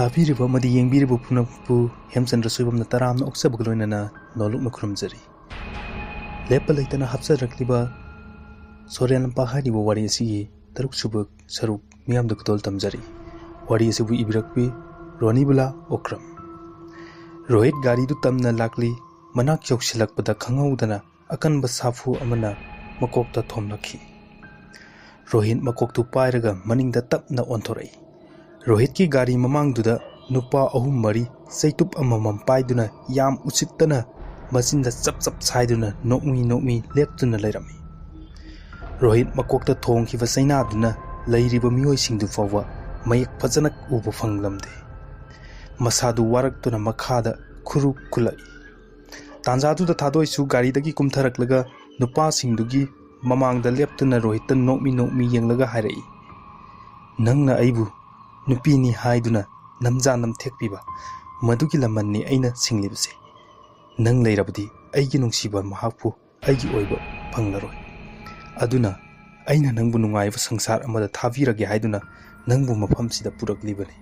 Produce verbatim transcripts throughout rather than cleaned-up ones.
ꯇꯥꯕꯤꯔꯤꯕ ꯑꯃꯗꯤ ꯌꯦꯡꯕꯤꯔꯤꯕ ꯄꯨꯝꯅꯃꯛꯄꯨ ꯍꯦꯝꯆꯟꯗ꯭ꯔ ꯁꯣꯏꯕꯝꯅ ꯇꯔꯥꯝꯅ ꯑꯣꯛꯆꯕꯒ ꯂꯣꯏꯅꯅ ꯅꯣꯂꯨꯛꯅ ꯈꯨꯔꯨꯝꯖꯔꯤ꯫ ꯂꯦꯞꯄ ꯂꯩꯇꯅ ꯍꯥꯞꯆꯔꯛꯂꯤꯕ ꯁꯣꯔꯦꯟ ꯂꯝꯄꯥꯛ ꯍꯥꯏꯔꯤꯕ ꯋꯥꯔꯤ ꯑꯁꯤꯒꯤ ꯇꯔꯨꯛ ꯁꯨꯕ ꯁꯔꯨꯛ ꯃꯤꯌꯥꯝꯗ ꯈꯨꯗꯣꯜ ꯇꯝꯖꯔꯤ꯫ ꯋꯥꯔꯤ ꯑꯁꯤꯕꯨ ꯏꯕꯤꯔꯛꯄꯤ ꯔꯣꯅꯤꯕꯨꯂꯥ ꯑꯣꯀ꯭ꯔꯝ꯫ ꯔꯣꯍꯤꯠ ꯒꯥꯔꯤꯗꯨ ꯇꯝꯅ ꯂꯥꯛꯂꯤ꯫ ꯃꯅꯥꯛ ꯌꯧꯁꯤꯜꯂꯛꯄꯗ ꯈꯪꯍꯧꯗꯅ ꯑꯀꯟꯕ ꯁꯥꯐꯨ ꯑꯃꯅ ꯃꯀꯣꯛꯇ ꯊꯣꯝꯂꯛꯈꯤ꯫ ꯔꯣꯍꯤꯠ ꯃꯀꯣꯛꯇꯨ ꯄꯥꯏꯔꯒ ꯃꯅꯤꯡꯗ ꯇꯞꯅ ꯑꯣꯟꯊꯣꯔꯛꯏ꯫ ꯔꯣꯍꯤꯠꯀꯤ ꯒꯥꯔꯤ ꯃꯃꯥꯡꯗꯨꯗ ꯅꯨꯄꯥ ꯑꯍꯨꯝ ꯃꯔꯤ ꯆꯩꯇꯨꯞ ꯑꯃꯃꯝ ꯄꯥꯏꯗꯨꯅ ꯌꯥꯝ ꯎꯁꯤꯠꯇꯅ ꯃꯆꯤꯟꯗ ꯆꯞ ꯆꯞ ꯁꯥꯏꯗꯨꯅ ꯅꯣꯛꯃꯤ ꯅꯣꯛꯃꯤ ꯂꯦꯞꯇꯨꯅ ꯂꯩꯔꯝꯃꯤ꯫ ꯔꯣꯍꯤꯠ ꯃꯀꯣꯛꯇ ꯊꯣꯡꯈꯤꯕ ꯆꯩꯅꯥꯗꯨꯅ ꯂꯩꯔꯤꯕ ꯃꯤꯑꯣꯏꯁꯤꯡꯗꯨ ꯐꯥꯎꯕ ꯃꯌꯦꯛ ꯐꯖꯅ ꯎꯕ ꯐꯪꯂꯝꯗꯦ꯫ ꯃꯁꯥꯗꯨ ꯋꯥꯔꯛꯇꯨꯅ ꯃꯈꯥꯗ ꯈꯨꯔꯨ ꯈꯨꯜꯂꯛꯏ꯫ ꯇꯥꯟꯖꯥꯗꯨꯗ ꯊꯥꯗꯣꯏꯁꯨ ꯒꯥꯔꯤꯗꯒꯤ ꯀꯨꯝꯊꯔꯛꯂꯒ ꯅꯨꯄꯥꯁꯤꯡꯗꯨꯒꯤ ꯃꯃꯥꯡꯗ ꯂꯦꯞꯇꯨꯅ ꯔꯣꯍꯤꯠꯇ ꯅꯣꯛꯃꯤ ꯅꯣꯛꯃꯤ ꯌꯦꯡꯂꯒ ꯍꯥꯏꯔꯛꯏ, "ꯅꯪꯅ ꯑꯩꯕꯨ ꯅꯨꯄꯤꯅꯤ ꯍꯥꯏꯗꯨꯅ ꯅꯝꯖꯥ ꯅꯝꯊꯦꯛꯄꯤꯕ, ꯃꯗꯨꯒꯤ ꯂꯃꯟꯅꯤ ꯑꯩꯅ ꯁꯤꯡꯂꯤꯕꯁꯦ꯫ ꯅꯪ ꯂꯩꯔꯕꯗꯤ ꯑꯩꯒꯤ ꯅꯨꯡꯁꯤꯕ ꯃꯍꯥꯛꯄꯨ ꯑꯩꯒꯤ ꯑꯣꯏꯕ ꯐꯪꯂꯔꯣꯏ꯫ ꯑꯗꯨꯅ ꯑꯩꯅ ꯅꯪꯕꯨ ꯅꯨꯡꯉꯥꯏꯕ ꯁꯪꯁꯥꯔ ꯑꯃꯗ ꯊꯥꯕꯤꯔꯒꯦ ꯍꯥꯏꯗꯨꯅ ꯅꯪꯕꯨ ꯃꯐꯝꯁꯤꯗ ꯄꯨꯔꯛꯂꯤꯕꯅꯤ꯫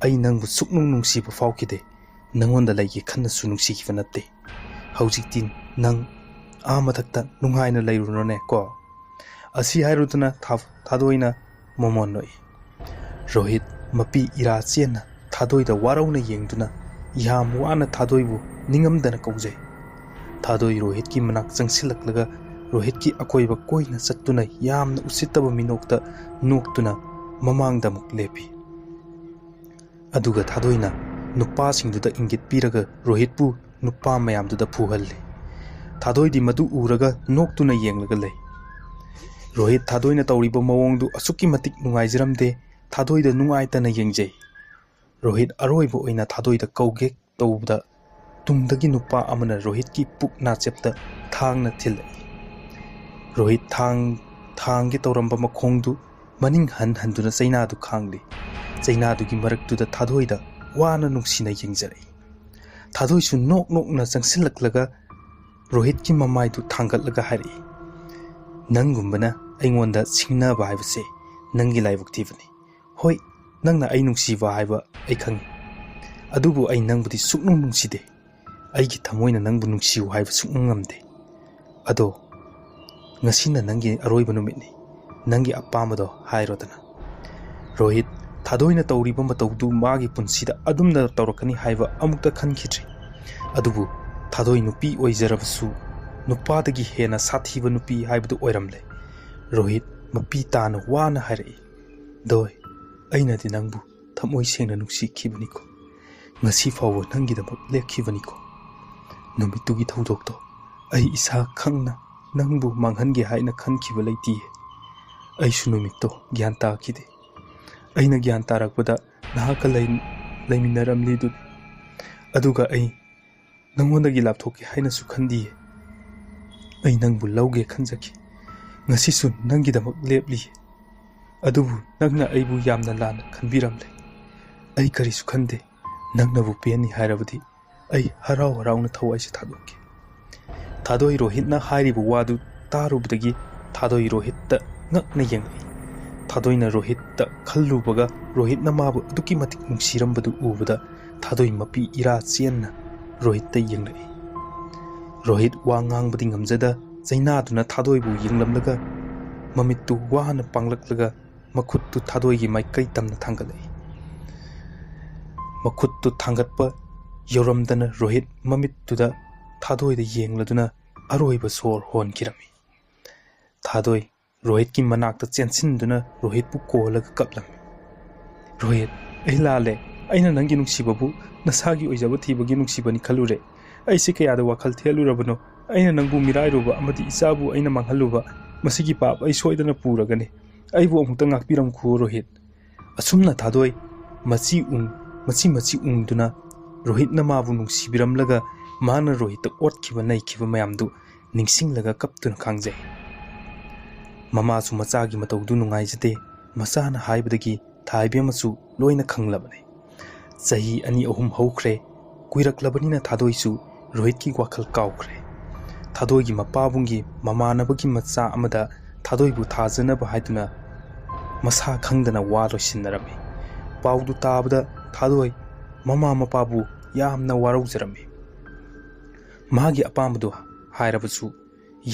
ꯑꯩ ꯅꯪꯕꯨ ꯁꯨꯛꯅꯨꯡ ꯅꯨꯡꯁꯤꯕ ꯐꯥꯎꯈꯤꯗꯦ꯫ ꯅꯪꯉꯣꯟꯗ ꯂꯩꯒꯦ ꯈꯟꯅꯁꯨ ꯅꯨꯡꯁꯤꯈꯤꯕ ꯅꯠꯇꯦ꯫ ꯍꯧꯖꯤꯛꯇꯤ ꯅꯪ ꯑꯥ ꯃꯊꯛꯇ ꯅꯨꯡꯉꯥꯏꯅ ꯂꯩꯔꯨꯔꯣꯅꯦ ꯀꯣ?" ꯑꯁꯤ ꯍꯥꯏꯔꯨꯗꯨꯅ ꯊꯥ-, ꯊꯥꯗꯣꯏꯅ ꯃꯃꯣꯟ ꯅꯣꯛꯏ꯫ ꯔꯣꯍꯤꯠ ꯃꯄꯤ ꯏꯔꯥ ꯆꯦꯟꯅ ꯊꯥꯗꯣꯏꯗ ꯋꯥꯔꯧꯅ ꯌꯦꯡꯗꯨꯅ ꯌꯥꯝ ꯋꯥꯅ ꯊꯥꯗꯣꯏꯕꯨ ꯅꯤꯡꯉꯝꯗꯅ ꯀꯧꯖꯩ꯫ ꯊꯥꯗꯣꯏ ꯔꯣꯍꯤꯠꯀꯤ ꯃꯅꯥꯛ ꯆꯪꯁꯤꯜꯂꯛꯂꯒ ꯔꯣꯍꯤꯠꯀꯤ ꯑꯀꯣꯏꯕ ꯀꯣꯏꯅ ꯆꯠꯇꯨꯅ ꯌꯥꯝꯅ ꯎꯁꯤꯠꯇꯕ ꯃꯤꯅꯣꯛꯇ ꯅꯣꯛꯇꯨꯅ ꯃꯃꯥꯡꯗ ꯑꯃꯨꯛ ꯂꯦꯞꯄꯤ꯫ ꯑꯗꯨꯒ ꯊꯥꯗꯣꯏꯅ ꯅꯨꯄꯥꯁꯤꯡꯗꯨꯗ ꯏꯪꯒꯤꯠ ꯄꯤꯔꯒ ꯔꯣꯍꯤꯠꯄꯨ ꯅꯨꯄꯥ ꯃꯌꯥꯝꯗꯨꯗ ꯐꯨꯍꯜꯂꯤ꯫ ꯊꯥꯗꯣꯏꯗꯤ ꯃꯗꯨ ꯎꯔꯒ ꯅꯣꯛꯇꯨꯅ ꯌꯦꯡꯂꯒ ꯂꯩ꯫ ꯔꯣꯍꯤꯠ ꯊꯥꯗꯣꯏꯅ ꯇꯧꯔꯤꯕ ꯃꯑꯣꯡꯗꯨ ꯑꯁꯨꯛꯀꯤ ꯃꯇꯤꯛ ꯅꯨꯡꯉꯥꯏꯖꯔꯝꯗꯦ꯫ ꯊꯥꯗꯣꯏꯗ ꯅꯨꯡꯉꯥꯏꯇꯅ ꯌꯦꯡꯖꯩ꯫ ꯔꯣꯍꯤꯠ ꯑꯔꯣꯏꯕ ꯑꯣꯏꯅ ꯊꯥꯗꯣꯏꯗ ꯀꯧꯒꯦ ꯇꯧꯕꯗ ꯇꯨꯡꯗꯒꯤ ꯅꯨꯄꯥ ꯑꯃꯅ ꯔꯣꯍꯤꯠꯀꯤ ꯄꯨꯛ ꯅꯥꯆꯦꯞꯇ ꯊꯥꯡꯅ ꯊꯤꯜꯂꯛꯏ꯫ ꯔꯣꯍꯤꯠ ꯊꯥꯡ, ꯊꯥꯡꯒꯦ ꯇꯧꯔꯝꯕ ꯃꯈꯣꯡꯗꯨ ꯃꯅꯤꯡ ꯍꯟ ꯍꯟꯗꯨꯅ ꯆꯩꯅꯥꯗꯨ ꯈꯥꯡꯂꯤ꯫ ꯆꯩꯅꯥꯗꯨꯒꯤ ꯃꯔꯛꯇꯨꯗ ꯊꯥꯗꯣꯏꯗ ꯋꯥꯅ ꯅꯨꯡꯁꯤꯅ ꯌꯦꯡꯖꯔꯛꯏ꯫ ꯊꯥꯗꯣꯏꯁꯨ ꯅꯣꯛ ꯅꯣꯛꯅ ꯆꯪꯁꯤꯜꯂꯛꯂꯒ ꯔꯣꯍꯤꯠꯀꯤ ꯃꯃꯥꯏꯗꯨ ꯊꯥꯡꯒꯠꯂꯒ ꯍꯥꯏꯔꯛꯏ, "ꯅꯪꯒꯨꯝꯕꯅ ꯑꯩꯉꯣꯟꯗ ꯁꯤꯡꯅꯕ ꯍꯥꯏꯕꯁꯦ ꯅꯪꯒꯤ ꯂꯥꯏꯕꯛ ꯊꯤꯕꯅꯤ꯫ ꯍꯣꯏ, ꯅꯪꯅ ꯑꯩ ꯅꯨꯡꯁꯤꯕ ꯍꯥꯏꯕ ꯑꯩ ꯈꯪꯉꯤ꯫ ꯑꯗꯨꯕꯨ ꯑꯩ ꯅꯪꯕꯨꯗꯤ ꯁꯨꯛꯅꯨꯡ ꯅꯨꯡꯁꯤꯗꯦ꯫ ꯑꯩꯒꯤ ꯊꯃꯣꯏꯅ ꯅꯪꯕꯨ ꯅꯨꯡꯁꯤꯌꯨ ꯍꯥꯏꯕ ꯁꯨꯛꯉꯝ ꯉꯝꯗꯦ꯫ ꯑꯗꯣ ꯉꯁꯤꯅ ꯅꯪꯒꯤ ꯑꯔꯣꯏꯕ ꯅꯨꯃꯤꯠꯅꯤ꯫ ꯅꯪꯒꯤ ꯑꯄꯥꯝꯕꯗꯣ ꯍꯥꯏꯔꯣꯗꯅ꯫ ꯔꯣꯍꯤꯠ, ꯊꯥꯗꯣꯏꯅ ꯇꯧꯔꯤꯕ ꯃꯇꯧꯗꯨ ꯃꯥꯒꯤ ꯄꯨꯟꯁꯤꯗ ꯑꯗꯨꯝꯅ ꯇꯧꯔꯛꯀꯅꯤ ꯍꯥꯏꯕ ꯑꯃꯨꯛꯇ ꯈꯟꯈꯤꯗ꯭ꯔꯤ꯫ ꯑꯗꯨꯕꯨ ꯊꯥꯗꯣꯏ ꯅꯨꯄꯤ ꯑꯣꯏꯖꯔꯕꯁꯨ ꯅꯨꯄꯥꯗꯒꯤ ꯍꯦꯟꯅ ꯁꯥꯊꯤꯕ ꯅꯨꯄꯤ ꯍꯥꯏꯕꯗꯨ ꯑꯣꯏꯔꯝꯂꯦ꯫ ꯔꯣꯍꯤꯠ ꯃꯄꯤ ꯇꯥꯅ ꯋꯥꯅ ꯍꯥꯏꯔꯛꯏ, "ꯗꯣꯏ, ꯑꯩꯅꯗꯤ ꯅꯪꯕꯨ ꯊꯃꯣꯏ ꯁꯦꯡꯅ ꯅꯨꯡꯁꯤꯈꯤꯕꯅꯤꯀꯣ꯫ ꯉꯁꯤ ꯐꯥꯎꯕ ꯅꯪꯒꯤꯗꯃꯛ ꯂꯦꯞꯈꯤꯕꯅꯤꯀꯣ꯫ ꯅꯨꯃꯤꯠꯇꯨꯒꯤ ꯊꯧꯗꯣꯛꯇꯣ ꯑꯩ ꯏꯁꯥ ꯈꯪꯅ ꯅꯪꯕꯨ ꯃꯥꯡꯍꯟꯒꯦ ꯍꯥꯏꯅ ꯈꯟꯈꯤꯕ ꯂꯩꯇꯤꯌꯦ꯫ ꯑꯩꯁꯨ ꯅꯨꯃꯤꯠꯇꯣ ꯒ꯭ꯌꯥꯟ ꯇꯥꯈꯤꯗꯦ꯫ ꯑꯩꯅ ꯒ꯭ꯌꯥꯟ ꯇꯥꯔꯛꯄꯗ ꯅꯍꯥꯛꯀ ꯂꯩ-, ꯂꯩꯃꯤꯟꯅꯔꯝꯂꯤꯗꯨꯅꯤ꯫ ꯑꯗꯨꯒ ꯑꯩ ꯅꯪꯉꯣꯟꯗꯒꯤ ꯂꯥꯞꯊꯣꯛꯀꯦ ꯍꯥꯏꯅꯁꯨ ꯈꯟꯗꯤꯌꯦ꯫ ꯑꯩ ꯅꯪꯕꯨ ꯂꯧꯒꯦ ꯈꯟꯖꯈꯤ꯫ ꯉꯁꯤꯁꯨ ꯅꯪꯒꯤꯗꯃꯛ ꯂꯦꯞꯂꯤꯌꯦ꯫ ꯑꯗꯨꯕꯨ ꯅꯪꯅ ꯑꯩꯕꯨ ꯌꯥꯝꯅ ꯂꯥꯟꯅ ꯈꯟꯕꯤꯔꯝꯂꯦ꯫ ꯑꯩ ꯀꯔꯤꯁꯨ ꯈꯟꯗꯦ꯫ ꯅꯪꯅꯕꯨ ꯄꯦꯟꯅꯤ ꯍꯥꯏꯔꯕꯗꯤ ꯑꯩ ꯍꯔꯥꯎ ꯍꯔꯥꯎꯅ ꯊꯋꯥꯏꯁꯦ ꯊꯥꯗꯣꯛꯀꯦ꯫" ꯊꯥꯗꯣꯏ ꯔꯣꯍꯤꯠꯅ ꯍꯥꯏꯔꯤꯕ ꯋꯥꯗꯨ ꯇꯥꯔꯨꯕꯗꯒꯤ ꯊꯥꯗꯣꯏ ꯔꯣꯍꯤꯠꯇ ꯉꯛꯅ ꯌꯦꯡꯂꯛꯏ꯫ ꯊꯥꯗꯣꯏꯅ ꯔꯣꯍꯤꯠꯇ ꯈꯜꯂꯨꯕꯒ ꯔꯣꯍꯤꯠꯅ ꯃꯥꯕꯨ ꯑꯗꯨꯛꯀꯤ ꯃꯇꯤꯛ ꯅꯨꯡꯁꯤꯔꯝꯕꯗꯨ ꯎꯕꯗ ꯊꯥꯗꯣꯏ ꯃꯄꯤ ꯏꯔꯥ ꯆꯦꯟꯅ ꯔꯣꯍꯤꯠꯇ ꯌꯦꯡꯂꯛꯏ꯫ ꯔꯣꯍꯤꯠ ꯋꯥ ꯉꯥꯡꯕꯗꯤ ꯉꯝꯖꯗ ꯆꯩꯅꯥꯗꯨꯅ ꯊꯥꯗꯣꯏꯕꯨ ꯌꯦꯡꯂꯝꯂꯒ ꯃꯃꯤꯠꯇꯨ ꯋꯥꯅ ꯄꯥꯡꯂꯛꯂꯒ ꯃꯈꯨꯠꯇꯨ ꯊꯥꯗꯣꯏꯒꯤ ꯃꯥꯏꯀꯩ ꯇꯝꯅ ꯊꯥꯡꯒꯠꯂꯛꯏ꯫ ꯃꯈꯨꯠꯇꯨ ꯊꯥꯡꯒꯠꯄ ꯌꯧꯔꯝꯗꯅ ꯔꯣꯍꯤꯠ ꯃꯃꯤꯠꯇꯨꯗ ꯊꯥꯗꯣꯏꯗ ꯌꯦꯡꯂꯗꯨꯅ ꯑꯔꯣꯏꯕ ꯁꯣꯔ ꯍꯣꯟꯈꯤꯔꯝꯃꯤ꯫ ꯊꯥꯗꯣꯏ ꯔꯣꯍꯤꯠꯀꯤ ꯃꯅꯥꯛꯇ ꯆꯦꯟꯁꯤꯟꯗꯨꯅ ꯔꯣꯍꯤꯠꯄꯨ ꯀꯣꯜꯂꯒ ꯀꯞꯂꯝꯃꯤ꯫ "ꯔꯣꯍꯤꯠ, ꯑꯩ ꯂꯥꯜꯂꯦ꯫ ꯑꯩꯅ ꯅꯪꯒꯤ ꯅꯨꯡꯁꯤꯕꯕꯨ ꯅꯁꯥꯒꯤ ꯑꯣꯏꯖꯕ ꯊꯤꯕꯒꯤ ꯅꯨꯡꯁꯤꯕꯅꯤ ꯈꯜꯂꯨꯔꯦ꯫ ꯑꯩꯁꯦ ꯀꯌꯥꯗ ꯋꯥꯈꯜ ꯊꯦꯠꯂꯨꯔꯕꯅꯣ꯫ ꯑꯩꯅ ꯅꯪꯕꯨ ꯃꯤꯔꯥꯏꯔꯨꯕ ꯑꯃꯗꯤ ꯏꯆꯥꯕꯨ ꯑꯩꯅ ꯃꯥꯡꯍꯜꯂꯨꯕ, ꯃꯁꯤꯒꯤ ꯄꯥꯞ ꯑꯩ ꯁꯣꯏꯗꯅ ꯄꯨꯔꯒꯅꯤ꯫ ꯑꯩꯕꯨ ꯑꯃꯨꯛꯇ ꯉꯥꯛꯄꯤꯔꯝꯈꯨꯑꯣ ꯔꯣꯍꯤꯠ꯫" ꯑꯁꯨꯝꯅ ꯊꯥꯗꯣꯏ ꯃꯆꯤ ꯎꯪ-, ꯃꯆꯤ ꯃꯆꯤ ꯎꯪꯗꯨꯅ ꯔꯣꯍꯤꯠꯅ ꯃꯥꯕꯨ ꯅꯨꯡꯁꯤꯕꯤꯔꯝꯂꯒ ꯃꯥꯅ ꯔꯣꯍꯤꯠꯇ ꯑꯣꯠꯈꯤꯕ ꯅꯩꯈꯤꯕ ꯃꯌꯥꯝꯗꯨ ꯅꯤꯡꯁꯤꯡꯂꯒ ꯀꯞꯇꯨꯅ ꯈꯥꯡꯖꯩ꯫ ꯃꯃꯥꯁꯨ ꯃꯆꯥꯒꯤ ꯃꯇꯧꯗꯨ ꯅꯨꯡꯉꯥꯏꯖꯗꯦ꯫ ꯃꯆꯥꯅ ꯍꯥꯏꯕꯗꯒꯤ ꯊꯥ ꯏꯕꯦꯝꯃꯁꯨ ꯂꯣꯏꯅ ꯈꯪꯂꯕꯅꯤ꯫ ꯆꯍꯤ ꯑꯅꯤ ꯑꯍꯨꯝ ꯍꯧꯈ꯭ꯔꯦ꯫ ꯀꯨꯏꯔꯛꯂꯕꯅꯤꯅ ꯊꯥꯗꯣꯏꯁꯨ ꯔꯣꯍꯤꯠꯀꯤ ꯋꯥꯈꯜ ꯀꯥꯎꯈ꯭ꯔꯦ꯫ ꯊꯥꯗꯣꯏꯒꯤ ꯃꯄꯥꯕꯨꯡꯒꯤ ꯃꯃꯥꯟꯅꯕꯒꯤ ꯃꯆꯥ ꯑꯃꯗ ꯊꯥꯗꯣꯏꯕꯨ ꯊꯥꯖꯅꯕ ꯍꯥꯏꯗꯨꯅ ꯃꯁꯥ ꯈꯪꯗꯅ ꯋꯥ ꯂꯣꯏꯁꯤꯟꯅꯔꯝꯃꯤ꯫ ꯄꯥꯎꯗꯨ ꯇꯥꯕꯗ ꯊꯥꯗꯣꯏ ꯃꯃꯥ ꯃꯄꯥꯕꯨ ꯌꯥꯝꯅ ꯋꯥꯔꯧꯖꯔꯝꯃꯤ꯫ ꯃꯥꯒꯤ ꯑꯄꯥꯝꯕꯗꯨ ꯍꯥꯏꯔꯕꯁꯨ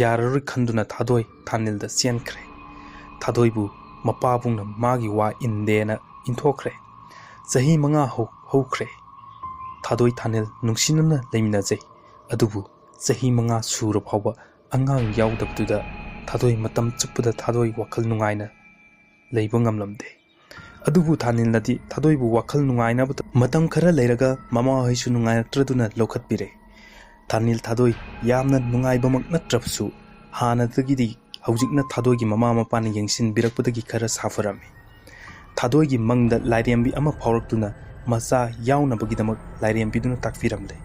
ꯌꯥꯔꯔꯣꯏ ꯈꯟꯗꯨꯅ ꯊꯥꯗꯣꯏ ꯊꯥꯅꯤꯜꯗ ꯆꯦꯟꯈ꯭ꯔꯦ꯫ ꯊꯥꯗꯣꯏꯕꯨ ꯃꯄꯥꯕꯨꯡꯅ ꯃꯥꯒꯤ ꯋꯥ ꯏꯟꯗꯦꯅ ꯏꯟꯊꯣꯛꯈ꯭ꯔꯦ꯫ ꯆꯍꯤ ꯃꯉꯥ ꯍꯧ-, ꯍꯧꯈ꯭ꯔꯦ꯫ ꯊꯥꯗꯣꯏ ꯊꯥꯅꯤꯜ ꯅꯨꯡꯁꯤꯅꯅ ꯂꯩꯃꯤꯟꯅꯖꯩ꯫ ꯑꯗꯨꯕꯨ ꯆꯍꯤ ꯃꯉꯥ ꯁꯨꯔ ꯐꯥꯎꯕ ꯑꯉꯥꯡ ꯌꯥꯎꯗꯕꯗꯨꯗ ꯊꯥꯗꯣꯏ ꯃꯇꯝ ꯆꯨꯞꯄꯗ ꯊꯥꯗꯣꯏ ꯋꯥꯈꯜ ꯅꯨꯡꯉꯥꯏꯅ ꯂꯩꯕ ꯉꯝꯂꯝꯗꯦ꯫ ꯑꯗꯨꯕꯨ ꯊꯥꯅꯤꯜꯅꯗꯤ ꯊꯥꯗꯣꯏꯕꯨ ꯋꯥꯈꯜ ꯅꯨꯡꯉꯥꯏꯅꯕ ꯃꯇꯝ ꯈꯔ ꯂꯩꯔꯒ ꯃꯃꯥꯍꯣꯏꯁꯨ ꯅꯨꯡꯉꯥꯏꯔꯛꯇ꯭ꯔꯗꯨꯅ ꯂꯧꯈꯠꯄꯤꯔꯦ꯫ ꯊꯥꯅꯤꯜ ꯊꯥꯗꯣꯏ ꯌꯥꯝꯅ ꯅꯨꯡꯉꯥꯏꯕꯃꯛ ꯅꯠꯇ꯭ꯔꯕꯁꯨ ꯍꯥꯟꯅꯗꯒꯤꯗꯤ ꯍꯧꯖꯤꯛꯅ ꯊꯥꯗꯣꯏꯒꯤ ꯃꯃꯥ ꯃꯄꯥꯅ ꯌꯦꯡꯁꯤꯟꯕꯤꯔꯛꯄꯗꯒꯤ ꯈꯔ ꯁꯥꯐꯔꯝꯃꯤ꯫ ꯊꯥꯗꯣꯏꯒꯤ ꯃꯪꯗ ꯂꯥꯏꯔꯦꯝꯕꯤ ꯑꯃ ꯐꯥꯎꯔꯛꯇꯨꯅ ꯃꯆꯥ ꯌꯥꯎꯅꯕꯒꯤꯗꯃꯛ ꯂꯥꯏꯔꯦꯝꯕꯤꯗꯨꯅ ꯇꯥꯛꯄꯤꯔꯝꯂꯦ꯫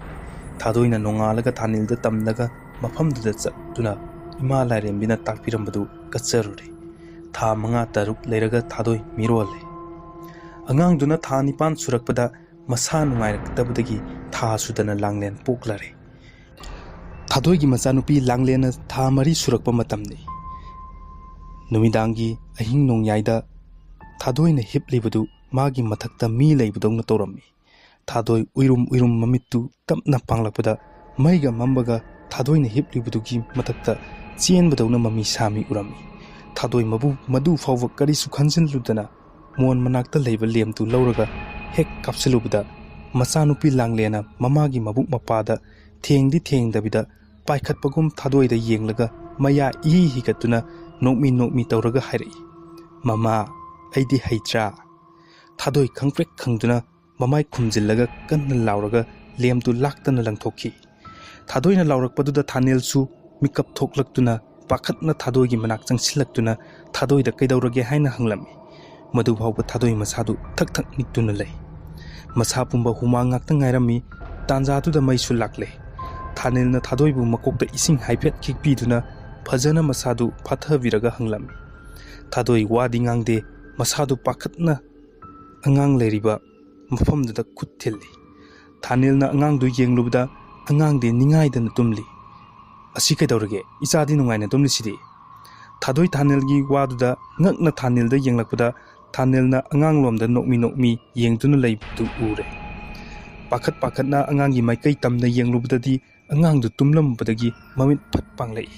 ꯊꯥꯗꯣꯏꯅ ꯅꯣꯡꯉꯥꯜꯂꯒ ꯊꯥꯅꯤꯜꯗ ꯇꯝꯂꯒ ꯃꯐꯝꯗꯨꯗ ꯆꯠꯇꯨꯅ ꯏꯃꯥ ꯂꯥꯏꯔꯦꯝꯕꯤꯅ ꯇꯥꯛꯄꯤꯔꯝꯕꯗꯨ ꯀꯠꯆꯔꯨꯔꯦ꯫ ꯊꯥ ꯃꯉꯥ ꯇꯔꯨꯛ ꯂꯩꯔꯒ ꯊꯥꯗꯣꯏ ꯃꯤꯔꯣꯜꯂꯦ꯫ ꯑꯉꯥꯡꯗꯨꯅ ꯊꯥ ꯅꯤꯄꯥꯟ ꯁꯨꯔꯛꯄꯗ ꯃꯁꯥ ꯅꯨꯡꯉꯥꯏꯔꯛꯇꯕꯗꯒꯤ ꯊꯥ ꯁꯨꯗꯅ ꯂꯥꯡꯂꯦꯟ ꯄꯣꯛꯂꯔꯦ꯫ ꯊꯥꯗꯣꯏꯒꯤ ꯃꯆꯥꯅꯨꯄꯤ ꯂꯥꯡꯂꯦꯟꯅ ꯊꯥ ꯃꯔꯤ ꯁꯨꯔꯛꯄ ꯃꯇꯝꯅꯤ꯫ ꯅꯨꯃꯤꯗꯥꯡꯒꯤ ꯑꯍꯤꯡ ꯅꯣꯡꯌꯥꯏꯗ ꯊꯥꯗꯣꯏꯅ ꯍꯤꯞꯂꯤꯕꯗꯨ ꯃꯥꯒꯤ ꯃꯊꯛꯇ ꯃꯤ ꯂꯩꯕꯗꯧꯅ ꯇꯧꯔꯝꯃꯤ꯫ ꯊꯥꯗꯣꯏ ꯎꯏꯔꯨꯝ ꯎꯏꯔꯨꯝ ꯃꯃꯤꯠꯇꯨ ꯇꯞꯅ ꯄꯥꯡꯂꯛꯄꯗ ꯃꯩꯒ ꯃꯝꯕꯒ ꯊꯥꯗꯣꯏꯅ ꯍꯤꯞꯂꯤꯕꯗꯨꯒꯤ ꯃꯊꯛꯇ ꯆꯦꯟꯕꯗꯧꯅ ꯃꯃꯤ ꯁꯥꯃꯤ ꯎꯔꯝꯃꯤ꯫ ꯊꯥꯗꯣꯏ ꯃꯕꯨ ꯃꯗꯨ ꯐꯥꯎꯕ ꯀꯔꯤꯁꯨ ꯈꯟꯖꯤꯜꯂꯨꯗꯅ ꯃꯣꯟ ꯃꯅꯥꯛꯇ ꯂꯩꯕ ꯂꯦꯝꯇꯨ ꯂꯧꯔꯒ ꯍꯦꯛ ꯀꯥꯞꯁꯤꯜꯂꯨꯕꯗ ꯃꯆꯥꯅꯨꯄꯤ ꯂꯥꯡꯂꯦꯟꯅ ꯃꯃꯥꯒꯤ ꯃꯕꯨꯛ ꯃꯄꯥꯗ ꯊꯦꯡꯗꯤ ꯊꯦꯡꯗꯕꯤꯗ ꯄꯥꯏꯈꯠꯄꯒꯨꯝ ꯊꯥꯗꯣꯏꯗ ꯌꯦꯡꯂꯒ ꯃꯌꯥ ꯏꯍꯤ ꯍꯤꯒꯠꯇꯨꯅ ꯅꯣꯛꯃꯤ ꯅꯣꯛꯃꯤ ꯇꯧꯔꯒ ꯍꯥꯏꯔꯛꯏ, "ꯃꯃꯥ, ꯑꯩꯗꯤ ꯍꯩꯇ꯭ꯔꯥ?" ꯊꯥꯗꯣꯏ ꯈꯪꯄ꯭ꯔꯦꯛ ꯈꯪꯗꯨꯅ ꯃꯃꯥꯏ ꯈꯨꯝꯖꯤꯜꯂꯒ ꯀꯟꯅ ꯂꯥꯎꯔꯒ ꯂꯦꯝꯇꯨ ꯂꯥꯛꯇꯅ ꯂꯪꯊꯣꯛꯈꯤ꯫ ꯊꯥꯗꯣꯏꯅ ꯂꯥꯎꯔꯛꯄꯗꯨꯗ ꯊꯥꯅꯦꯜꯁꯨ ꯃꯤꯀꯞ ꯊꯣꯛꯂꯛꯇꯨꯅ ꯄꯥꯈꯠꯅ ꯊꯥꯗꯣꯏꯒꯤ ꯃꯅꯥꯛ ꯆꯪꯁꯤꯜꯂꯛꯇꯨꯅ ꯊꯥꯗꯣꯏꯗ ꯀꯩꯗꯧꯔꯒꯦ ꯍꯥꯏꯅ ꯍꯪꯂꯝꯃꯤ꯫ ꯃꯗꯨ ꯐꯥꯎꯕ ꯊꯥꯗꯣꯏ ꯃꯁꯥꯗꯨ ꯊꯛ ꯊꯛ ꯅꯤꯛꯇꯨꯅ ꯂꯩ꯫ ꯃꯁꯥ ꯄꯨꯝꯕ ꯍꯨꯃꯥꯡ ꯉꯥꯛꯇ ꯉꯥꯏꯔꯝꯃꯤ꯫ ꯇꯥꯟꯖꯥꯗꯨꯗ ꯃꯩꯁꯨ ꯂꯥꯛꯂꯦ꯫ ꯊꯥꯅꯦꯜꯅ ꯊꯥꯗꯣꯏꯕꯨ ꯃꯀꯣꯛꯇ ꯏꯁꯤꯡ ꯍꯥꯏꯐꯦꯠ ꯈꯤꯛꯄꯤꯗꯨꯅ ꯐꯖꯅ ꯃꯁꯥꯗꯨ ꯐꯥꯊꯕꯤꯔꯒ ꯍꯪꯂꯝꯃꯤ꯫ ꯊꯥꯗꯣꯏ ꯋꯥꯗꯤ ꯉꯥꯡꯗꯦ, ꯃꯁꯥꯗꯨ ꯄꯥꯈꯠꯅ ꯑꯉꯥꯡ ꯂꯩꯔꯤꯕ ꯃꯐꯝꯗꯨꯗ ꯈꯨꯠ ꯊꯤꯜꯂꯤ꯫ ꯊꯥꯅꯦꯜꯅ ꯑꯉꯥꯡꯗꯨ ꯌꯦꯡꯂꯨꯕꯗ ꯑꯉꯥꯡꯗꯤ ꯅꯤꯡꯉꯥꯏꯗꯅ ꯇꯨꯝꯂꯤ꯫ "ꯑꯁꯤ ꯀꯩꯗꯧꯔꯒꯦ? ꯏꯆꯥꯗꯤ ꯅꯨꯡꯉꯥꯏꯅ ꯇꯨꯝꯂꯤꯁꯤꯗꯤ?" ꯊꯥꯗꯣꯏ ꯊꯥꯅꯦꯜꯒꯤ ꯋꯥꯗꯨꯗ ꯉꯛꯅ ꯊꯥꯅꯦꯜꯗ ꯌꯦꯡꯂꯛꯄꯗ ꯊꯥꯅꯦꯜꯅ ꯑꯉꯥꯡꯂꯣꯝꯗ ꯅꯣꯛꯃꯤ ꯅꯣꯛꯃꯤ ꯌꯦꯡꯗꯨꯅ ꯂꯩꯕꯗꯨ ꯎꯔꯦ꯫ ꯄꯥꯈꯠ ꯄꯥꯈꯠꯅ ꯑꯉꯥꯡꯒꯤ ꯃꯥꯏꯀꯩ ꯇꯝꯅ ꯌꯦꯡꯂꯨꯕꯗꯗꯤ ꯑꯉꯥꯡꯗꯨ ꯇꯨꯝꯂꯝꯕꯗꯒꯤ ꯃꯃꯤꯠ ꯐꯠ ꯄꯥꯡꯂꯛꯏ꯫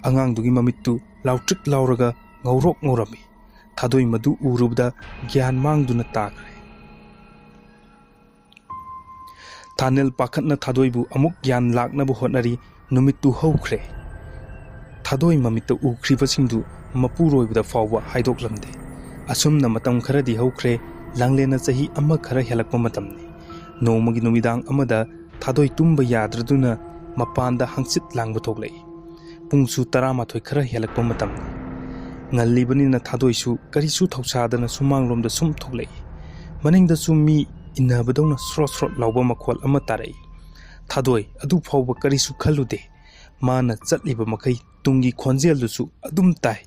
ꯑꯉꯥꯡꯗꯨꯒꯤ ꯃꯃꯤꯠꯇꯨ ꯂꯥꯎꯇ꯭ꯔꯤꯛ ꯂꯥꯎꯔꯒ ꯉꯧꯔꯣꯛ ꯉꯧꯔꯝꯃꯤ꯫ ꯊꯥꯗꯣꯏ ꯃꯗꯨ ꯎꯔꯨꯕꯗ ꯒ꯭ꯌꯥꯟ ꯃꯥꯡꯗꯨꯅ ꯇꯥꯈ꯭ꯔꯦ꯫ ꯊꯥꯅꯦꯜ ꯄꯥꯈꯠꯅ ꯊꯥꯗꯣꯏꯕꯨ ꯑꯃꯨꯛ ꯒ꯭ꯌꯥꯟ ꯂꯥꯛꯅꯕ ꯍꯣꯠꯅꯔꯤ꯫ ꯅꯨꯃꯤꯠꯇꯨ ꯍꯧꯈ꯭ꯔꯦ꯫ ꯊꯥꯗꯣꯏ ꯃꯃꯤꯠꯇ ꯎꯈ꯭ꯔꯤꯕꯁꯤꯡꯗꯨ ꯃꯄꯨꯔꯣꯏꯕꯗ ꯐꯥꯎꯕ ꯍꯥꯏꯗꯣꯛꯂꯝꯗꯦ꯫ ꯑꯁꯨꯝꯅ ꯃꯇꯝ ꯈꯔꯗꯤ ꯍꯧꯈ꯭ꯔꯦ꯫ ꯂꯥꯡꯂꯦꯟꯅ ꯆꯍꯤ ꯑꯃ ꯈꯔ ꯍꯦꯜꯂꯛꯄ ꯃꯇꯝꯅꯤ꯫ ꯅꯣꯡꯃꯒꯤ ꯅꯨꯃꯤꯗꯥꯡ ꯑꯃꯗ ꯊꯥꯗꯣꯏ ꯇꯨꯝꯕ ꯌꯥꯗ꯭ꯔꯗꯨꯅ ꯃꯄꯥꯟꯗ ꯍꯪꯆꯤꯠ ꯂꯥꯡꯕ ꯊꯣꯛꯂꯛꯏ꯫ ꯄꯨꯡꯁꯨ ꯇꯔꯥꯃꯥꯊꯣꯏ ꯈꯔ ꯍꯦꯜꯂꯛꯄ ꯃꯇꯝꯅꯤ꯫ ꯉꯜꯂꯤꯕꯅꯤꯅ ꯊꯥꯗꯣꯏꯁꯨ ꯀꯔꯤꯁꯨ ꯊꯧꯁꯥꯗꯅ ꯁꯨꯃꯥꯡꯂꯣꯝꯗ ꯁꯨꯝ ꯊꯣꯛꯂꯛꯏ꯫ ꯃꯅꯤꯡꯗꯁꯨ ꯃꯤ ꯏꯟꯅꯕꯗꯧꯅ ꯁ꯭ꯔꯣꯠ ꯁ꯭ꯔꯣꯠ ꯂꯥꯎꯕ ꯃꯈꯣꯜ ꯑꯃ ꯇꯥꯔꯛꯏ꯫ ꯊꯥꯗꯣꯏ ꯑꯗꯨ ꯐꯥꯎꯕ ꯀꯔꯤꯁꯨ ꯈꯜꯂꯨꯗꯦ꯫ ꯃꯥꯅ ꯆꯠꯂꯤꯕ ꯃꯈꯩ ꯇꯨꯡꯒꯤ ꯈꯣꯟꯖꯦꯜꯗꯨꯁꯨ ꯑꯗꯨꯝ ꯇꯥꯏ꯫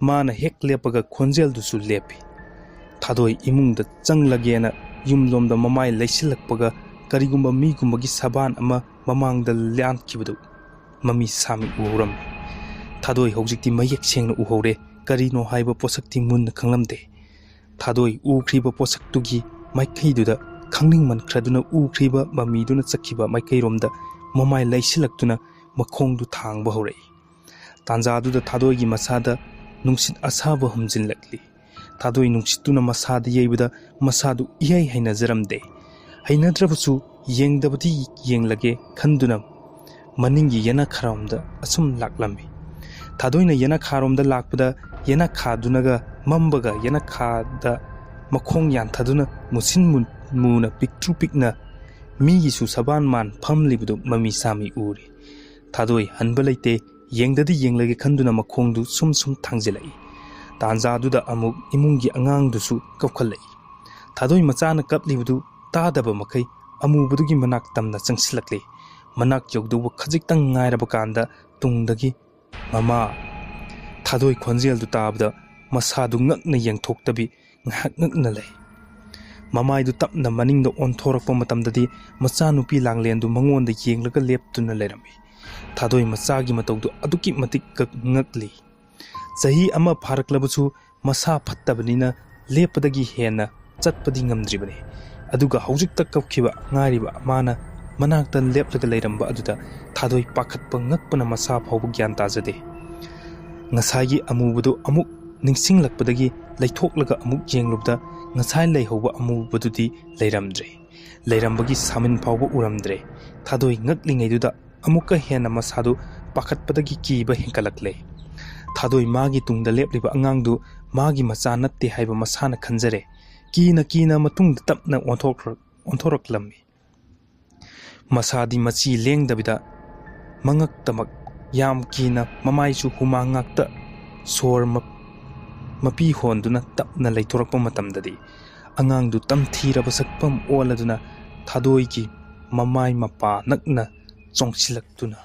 ꯃꯥꯅ ꯍꯦꯛ ꯂꯦꯞꯄꯒ ꯈꯣꯟꯖꯦꯜꯗꯨꯁꯨ ꯂꯦꯞꯄꯤ꯫ ꯊꯥꯗꯣꯏ ꯏꯃꯨꯡꯗ ꯆꯪꯂꯒꯦꯅ ꯌꯨꯝꯂꯣꯝꯗ ꯃꯃꯥꯏ ꯂꯩꯁꯤꯜꯂꯛꯄꯒ ꯀꯔꯤꯒꯨꯝꯕ ꯃꯤꯒꯨꯝꯕꯒꯤ ꯁꯕꯥꯟ ꯑꯃ ꯃꯃꯥꯡꯗ ꯂꯥꯟꯈꯤꯕꯗꯨ ꯃꯃꯤ ꯁꯥꯃꯤ ꯎꯍꯧꯔꯝꯃꯤ꯫ ꯊꯥꯗꯣꯏ ꯍꯧꯖꯤꯛꯇꯤ ꯃꯌꯦꯛ ꯁꯦꯡꯅ ꯎꯍꯧꯔꯦ꯫ ꯀꯔꯤꯅꯣ ꯍꯥꯏꯕ ꯄꯣꯠꯁꯛꯇꯤ ꯃꯨꯟꯅ ꯈꯪꯂꯝꯗꯦ꯫ ꯊꯥꯗꯣꯏ ꯎꯈ꯭ꯔꯤꯕ ꯄꯣꯠꯁꯛꯇꯨꯒꯤ ꯃꯥꯏꯀꯩꯗꯨꯗ ꯈꯪꯅꯤꯡꯃꯟꯈ꯭ꯔꯗꯨꯅ ꯎꯈ꯭ꯔꯤꯕ ꯃꯃꯤꯗꯨꯅ ꯆꯠꯈꯤꯕ ꯃꯥꯏꯀꯩꯔꯣꯝꯗ ꯃꯃꯥꯏ ꯂꯩꯁꯤꯜꯂꯛꯇꯨꯅ ꯃꯈꯣꯡꯗꯨ ꯊꯥꯡꯕ ꯍꯧꯔꯛꯏ꯫ ꯇꯥꯟꯖꯥꯗꯨꯗ ꯊꯥꯗꯣꯏꯒꯤ ꯃꯁꯥꯗ ꯅꯨꯡꯁꯤꯠ ꯑꯁꯥꯕ ꯍꯨꯝꯖꯤꯜꯂꯛꯂꯤ꯫ ꯊꯥꯗꯣꯏ ꯅꯨꯡꯁꯤꯠꯇꯨꯅ ꯃꯁꯥꯗ ꯌꯩꯕꯗ ꯃꯁꯥꯗꯨ ꯏꯍꯩ ꯍꯩꯅꯖꯔꯝꯗꯦ꯫ ꯍꯩꯅꯗ꯭ꯔꯕꯁꯨ ꯌꯦꯡꯗꯕꯗꯤ ꯌꯦꯡꯂꯒꯦ ꯈꯟꯗꯨꯅ ꯃꯅꯤꯡꯒꯤ ꯌꯦꯅꯈꯥꯔꯣꯝꯗ ꯑꯁꯨꯝ ꯂꯥꯛꯂꯝꯃꯤ꯫ ꯊꯥꯗꯣꯏꯅ ꯌꯦꯅꯈꯥꯔꯣꯝꯗ ꯂꯥꯛꯄꯗ ꯌꯦꯅꯈꯥꯗꯨꯅꯒ ꯃꯝꯕꯒ ꯌꯦꯅꯈꯥꯗ ꯃꯈꯣꯡ ꯌꯥꯟꯊꯗꯨꯅ ꯃꯨꯁꯤꯟ ꯃꯨ-, ꯃꯨꯅ ꯄꯤꯛꯇ꯭ꯔꯨ ꯄꯤꯛꯅ ꯃꯤꯒꯤꯁꯨ ꯁꯕꯥꯟ ꯃꯥꯟ ꯐꯝꯂꯤꯕꯗꯨ ꯃꯃꯤ ꯁꯥꯃꯤ ꯎꯔꯤ꯫ ꯊꯥꯗꯣꯏ ꯍꯟꯕ ꯂꯩꯇꯦ꯫ ꯌꯦꯡꯗꯗꯤ ꯌꯦꯡꯂꯒꯦ ꯈꯟꯗꯨꯅ ꯃꯈꯣꯡꯗꯨ ꯁꯨꯝ ꯁꯨꯝ ꯊꯥꯡꯖꯤꯜꯂꯛꯏ꯫ ꯇꯥꯟꯖꯥꯗꯨꯗ ꯑꯃꯨꯛ ꯏꯃꯨꯡꯒꯤ ꯑꯉꯥꯡꯗꯨꯁꯨ ꯀꯞꯈꯠꯂꯛꯏ꯫ ꯊꯥꯗꯣꯏ ꯃꯆꯥꯅ ꯀꯞꯂꯤꯕꯗꯨ ꯇꯥꯗꯕ ꯃꯈꯩ ꯑꯃꯨꯕꯗꯨꯒꯤ ꯃꯅꯥꯛ ꯇꯝꯅ ꯆꯪꯁꯤꯜꯂꯛꯂꯤ꯫ ꯃꯅꯥꯛ ꯌꯧꯗꯧꯕ ꯈꯖꯤꯛꯇꯪ ꯉꯥꯏꯔꯕ ꯀꯥꯟꯗ ꯇꯨꯡꯗꯒꯤ "ꯃꯃꯥ!" ꯊꯥꯗꯣꯏ ꯈꯣꯟꯖꯦꯜꯗꯨ ꯇꯥꯕꯗ ꯃꯁꯥꯗꯨ ꯉꯛꯅ ꯌꯦꯡꯊꯣꯛꯇꯕꯤ ꯉꯥꯏꯍꯥꯛ ꯉꯛꯅ ꯂꯩ꯫ ꯃꯃꯥꯏꯗꯨ ꯇꯞꯅ ꯃꯅꯤꯡꯗ ꯑꯣꯟꯊꯣꯔꯛꯄ ꯃꯇꯝꯗꯗꯤ ꯃꯆꯥꯅꯨꯄꯤ ꯂꯥꯡꯂꯦꯟꯗꯨ ꯃꯉꯣꯟꯗ ꯌꯦꯡꯂꯒ ꯂꯦꯞꯇꯨꯅ ꯂꯩꯔꯝꯃꯤ꯫ ꯊꯥꯗꯣꯏ ꯃꯆꯥꯒꯤ ꯃꯇꯧꯗꯨ ꯑꯗꯨꯛꯀꯤ ꯃꯇꯤꯛ ꯉꯛ-, ꯉꯛꯂꯤ꯫ ꯆꯍꯤ ꯑꯃ ꯐꯥꯔꯛꯂꯕꯁꯨ ꯃꯁꯥ ꯐꯠꯇꯕꯅꯤꯅ ꯂꯦꯞꯄꯗꯒꯤ ꯍꯦꯟꯅ ꯆꯠꯄꯗꯤ ꯉꯝꯗ꯭ꯔꯤꯕꯅꯤ꯫ ꯑꯗꯨꯒ ꯍꯧꯖꯤꯛꯇ ꯀꯞꯈꯤꯕ ꯉꯥꯏꯔꯤꯕ ꯃꯥꯅ ꯃꯅꯥꯛꯇ ꯂꯦꯞꯂꯒ ꯂꯩꯔꯝꯕ ꯑꯗꯨꯗ ꯊꯥꯗꯣꯏ ꯄꯥꯈꯠꯄ ꯉꯛꯄꯅ ꯃꯁꯥ ꯐꯥꯎꯕ ꯒ꯭ꯌꯥꯟ ꯇꯥꯖꯗꯦ꯫ ꯉꯁꯥꯏꯒꯤ ꯑꯃꯨꯕꯗꯨ ꯑꯃꯨꯛ ꯅꯤꯡꯁꯤꯡꯂꯛꯄꯗꯒꯤ ꯂꯩꯊꯣꯛꯂꯒ ꯑꯃꯨꯛ ꯌꯦꯡꯂꯨꯕꯗ ꯉꯁꯥꯏ ꯂꯩꯍꯧꯕ ꯑꯃꯨꯕꯗꯨꯗꯤ ꯂꯩꯔꯝꯗ꯭ꯔꯦ꯫ ꯂꯩꯔꯝꯕꯒꯤ ꯁꯥꯃꯤꯟ ꯐꯥꯎꯕ ꯎꯔꯝꯗ꯭ꯔꯦ꯫ ꯊꯥꯗꯣꯏ ꯉꯛꯂꯤꯉꯩꯗꯨꯗ ꯑꯃꯨꯛꯀ ꯍꯦꯟꯅ ꯃꯁꯥꯗꯨ ꯄꯥꯈꯠꯄꯗꯒꯤ ꯀꯤꯕ ꯍꯦꯟꯒꯠꯂꯛꯂꯦ꯫ ꯊꯥꯗꯣꯏ ꯃꯥꯒꯤ ꯇꯨꯡꯗ ꯂꯦꯞꯂꯤꯕ ꯑꯉꯥꯡꯗꯨ ꯃꯥꯒꯤ ꯃꯆꯥ ꯅꯠꯇꯦ ꯍꯥꯏꯕ ꯃꯁꯥꯅ ꯈꯟꯖꯔꯦ꯫ ꯀꯤꯅ ꯀꯤꯅ ꯃꯇꯨꯡꯗ ꯇꯞꯅ ꯑꯣꯟꯊꯣꯛꯂꯛ-, ꯑꯣꯟꯊꯣꯔꯛꯂꯝꯃꯤ꯫ ꯃꯁꯥꯗꯤ ꯃꯆꯤ ꯂꯦꯡꯗꯕꯤꯗ ꯃꯉꯛꯇꯃꯛ ꯌꯥꯝ ꯀꯤꯅ ꯃꯃꯥꯏꯁꯨ ꯍꯨꯃꯥꯡ ꯉꯥꯛꯇ ꯁꯣꯔ ꯃ-, ꯃꯄꯤ ꯍꯣꯟꯗꯨꯅ ꯇꯞꯅ ꯂꯩꯊꯣꯔꯛꯄ ꯃꯇꯝꯗꯗꯤ ꯑꯉꯥꯡꯗꯨ ꯇꯝꯊꯤꯔꯕ ꯁꯛꯐꯝ ꯑꯣꯜꯂꯗꯨꯅ ꯊꯥꯗꯣꯏꯒꯤ ꯃꯃꯥꯏ ꯃꯄꯥ ꯅꯛꯅ ꯆꯣꯡꯁꯤꯜꯂꯛꯇꯨꯅ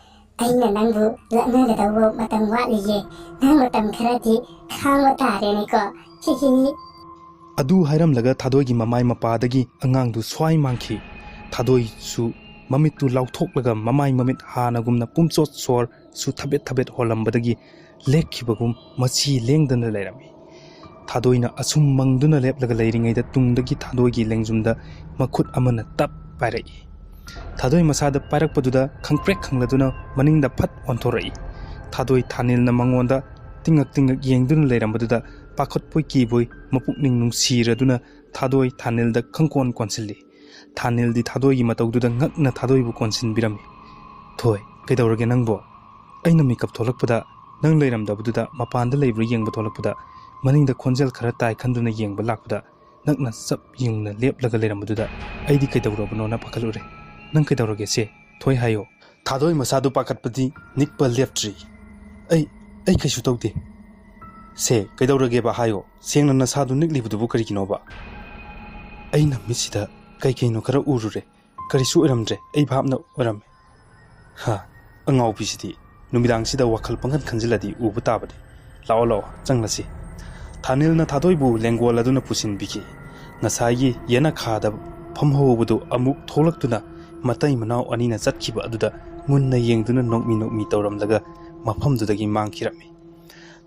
"ꯑꯩꯅ ꯅꯪꯕꯨ ꯂꯛꯅꯒꯗꯧꯕ ꯃꯇꯝ ꯋꯥꯠꯂꯤꯌꯦ꯫ ꯅꯪ ꯃꯇꯝ ꯈꯔꯗꯤ ꯈꯥꯡꯕ ꯇꯥꯔꯦꯅꯦꯀꯣ꯫ ꯍꯤꯍꯤ"꯫ ꯑꯗꯨ ꯍꯥꯏꯔꯝꯂꯒ ꯊꯥꯗꯣꯏꯒꯤ ꯃꯃꯥꯏ ꯃꯄꯥꯗꯒꯤ ꯑꯉꯥꯡꯗꯨ ꯁ꯭ꯋꯥꯏ ꯃꯥꯡꯈꯤ꯫ ꯊꯥꯗꯣꯏꯁꯨ ꯃꯃꯤꯠꯇꯨ ꯂꯥꯎꯊꯣꯛꯂꯒ ꯃꯃꯥꯏ ꯃꯃꯤꯠ ꯍꯥꯟꯅꯒꯨꯝꯅ ꯄꯨꯝꯆꯣꯠ ꯁꯣꯔꯁꯨ ꯊꯕꯦꯠ ꯊꯕꯦꯠ ꯍꯣꯜꯂꯝꯕꯗꯒꯤ ꯂꯦꯛꯈꯤꯕꯒꯨꯝ ꯃꯆꯤ ꯂꯦꯡꯗꯅ ꯂꯩꯔꯝꯃꯤ꯫ ꯊꯥꯗꯣꯏꯅ ꯑꯁꯨꯝ ꯃꯪꯗꯨꯅ ꯂꯦꯞꯂꯒ ꯂꯩꯔꯤꯉꯩꯗ ꯇꯨꯡꯗꯒꯤ ꯊꯥꯗꯣꯏꯒꯤ ꯂꯦꯡꯖꯨꯝꯗ ꯃꯈꯨꯠ ꯑꯃꯅ ꯇꯞ ꯄꯥꯏꯔꯛꯏ꯫ ꯊꯥꯗꯣꯏ ꯃꯁꯥꯗ ꯄꯥꯏꯔꯛꯄꯗꯨꯗ ꯈꯪꯄ꯭ꯔꯦꯛ ꯈꯪꯂꯗꯨꯅ ꯃꯅꯤꯡꯗ ꯐꯠ ꯑꯣꯟꯊꯣꯔꯛꯏ꯫ ꯊꯥꯗꯣꯏ ꯊꯥꯅꯤꯜꯅ ꯃꯉꯣꯟꯗ ꯇꯤꯡꯉꯛ ꯇꯤꯡꯉꯛ ꯌꯦꯡꯗꯨꯅ ꯂꯩꯔꯝꯕꯗꯨꯗ ꯄꯥꯈꯠꯄꯣꯏ ꯀꯤꯕꯣꯏ ꯃꯄꯨꯛꯅꯤꯡ ꯅꯨꯡꯁꯤꯔꯗꯨꯅ ꯊꯥꯗꯣꯏ ꯊꯥꯅꯤꯜꯗ ꯈꯪꯀꯣꯟ ꯀꯣꯟꯁꯤꯜꯂꯤ꯫ ꯊꯥꯅꯤꯜꯗꯤ ꯊꯥꯗꯣꯏꯒꯤ ꯃꯇꯧꯗꯨꯗ ꯉꯛꯅ ꯊꯥꯗꯣꯏꯕꯨ ꯀꯣꯟꯁꯤꯟꯕꯤꯔꯝꯃꯤ꯫ "ꯊꯣꯏ, ꯀꯩꯗꯧꯔꯒꯦ ꯅꯪꯕꯣ? ꯑꯩꯅ ꯃꯤꯀꯞ ꯊꯣꯛꯂꯛꯄꯗ ꯅꯪ ꯂꯩꯔꯝꯗꯕꯗꯨꯗ ꯃꯄꯥꯟꯗ ꯂꯩꯕ꯭ꯔꯥ ꯌꯦꯡꯕ ꯊꯣꯛꯂꯛꯄꯗ ꯃꯅꯤꯡꯗ ꯈꯣꯟꯖꯦꯜ ꯈꯔ ꯇꯥꯏ ꯈꯟꯗꯨꯅ ꯌꯦꯡꯕ ꯂꯥꯛꯄꯗ ꯅꯛꯅ ꯆꯞ ꯌꯨꯡꯅ ꯂꯦꯞꯂꯒ ꯂꯩꯔꯝꯕꯗꯨꯗ ꯑꯩꯗꯤ ꯀꯩꯗꯧꯔꯕꯅꯣꯅ ꯄꯥꯈꯠꯂꯨꯔꯦ꯫ ꯅꯪ ꯀꯩꯗꯧꯔꯒꯦ ꯁꯦ? ꯊꯣꯏ ꯍꯥꯏꯌꯣ"꯫ ꯊꯥꯗꯣꯏ ꯃꯁꯥꯗꯨ ꯄꯥꯈꯠꯄꯗꯤ ꯅꯤꯛꯄ ꯂꯦꯞꯇ꯭ꯔꯤ꯫ "ꯑꯩ, ꯑꯩ ꯀꯩꯁꯨ ꯇꯧꯗꯦ"꯫ "ꯁꯦ, ꯀꯩꯗꯧꯔꯒꯦꯕ ꯍꯥꯏꯌꯣ? ꯁꯦꯡꯅ ꯅꯁꯥꯗꯨ ꯅꯤꯛꯂꯤꯕꯗꯨꯕꯨ ꯀꯔꯤꯒꯤꯅꯣꯕ?" "ꯑꯩꯅ ꯃꯤꯠꯁꯤꯗ ꯀꯩ ꯀꯩꯅꯣ ꯈꯔ ꯎꯔꯨꯔꯦ꯫ ꯀꯔꯤꯁꯨ ꯑꯣꯏꯔꯝꯗ꯭ꯔꯦ, ꯑꯩ ꯚꯥꯞꯅ ꯑꯣꯏꯔꯝꯃꯦ"꯫ "ꯍꯥ, ꯑꯉꯥꯎꯕꯤꯁꯤꯗꯤ꯫ ꯅꯨꯃꯤꯗꯥꯡꯁꯤꯗ ꯋꯥꯈꯜ ꯄꯪꯈꯟ ꯈꯟꯖꯤꯜꯂꯗꯤ ꯎꯕ ꯇꯥꯕꯅꯤ꯫ ꯂꯥꯛꯑꯣ, ꯂꯥꯛꯑꯣ, ꯆꯪꯂꯁꯤ"꯫ ꯊꯥꯅꯤꯜꯅ ꯊꯥꯗꯣꯏꯕꯨ ꯂꯦꯡꯒꯣꯜ ꯑꯗꯨꯅ ꯄꯨꯁꯤꯟꯕꯤꯈꯤ꯫ ꯉꯁꯥꯏꯒꯤ ꯌꯦꯅꯈꯥꯗ ꯐꯝꯍꯧꯕꯗꯨ ꯑꯃꯨꯛ ꯊꯣꯛꯂꯛꯇꯨꯅ ꯃꯇꯩ ꯃꯅꯥꯎ ꯑꯅꯤꯅ ꯆꯠꯈꯤꯕ ꯑꯗꯨꯗ ꯃꯨꯟꯅ ꯌꯦꯡꯗꯨꯅ ꯅꯣꯛꯃꯤ ꯅꯣꯛꯃꯤ ꯇꯧꯔꯝꯂꯒ ꯃꯐꯝꯗꯨꯗꯒꯤ ꯃꯥꯡꯈꯤꯔꯝꯃꯤ꯫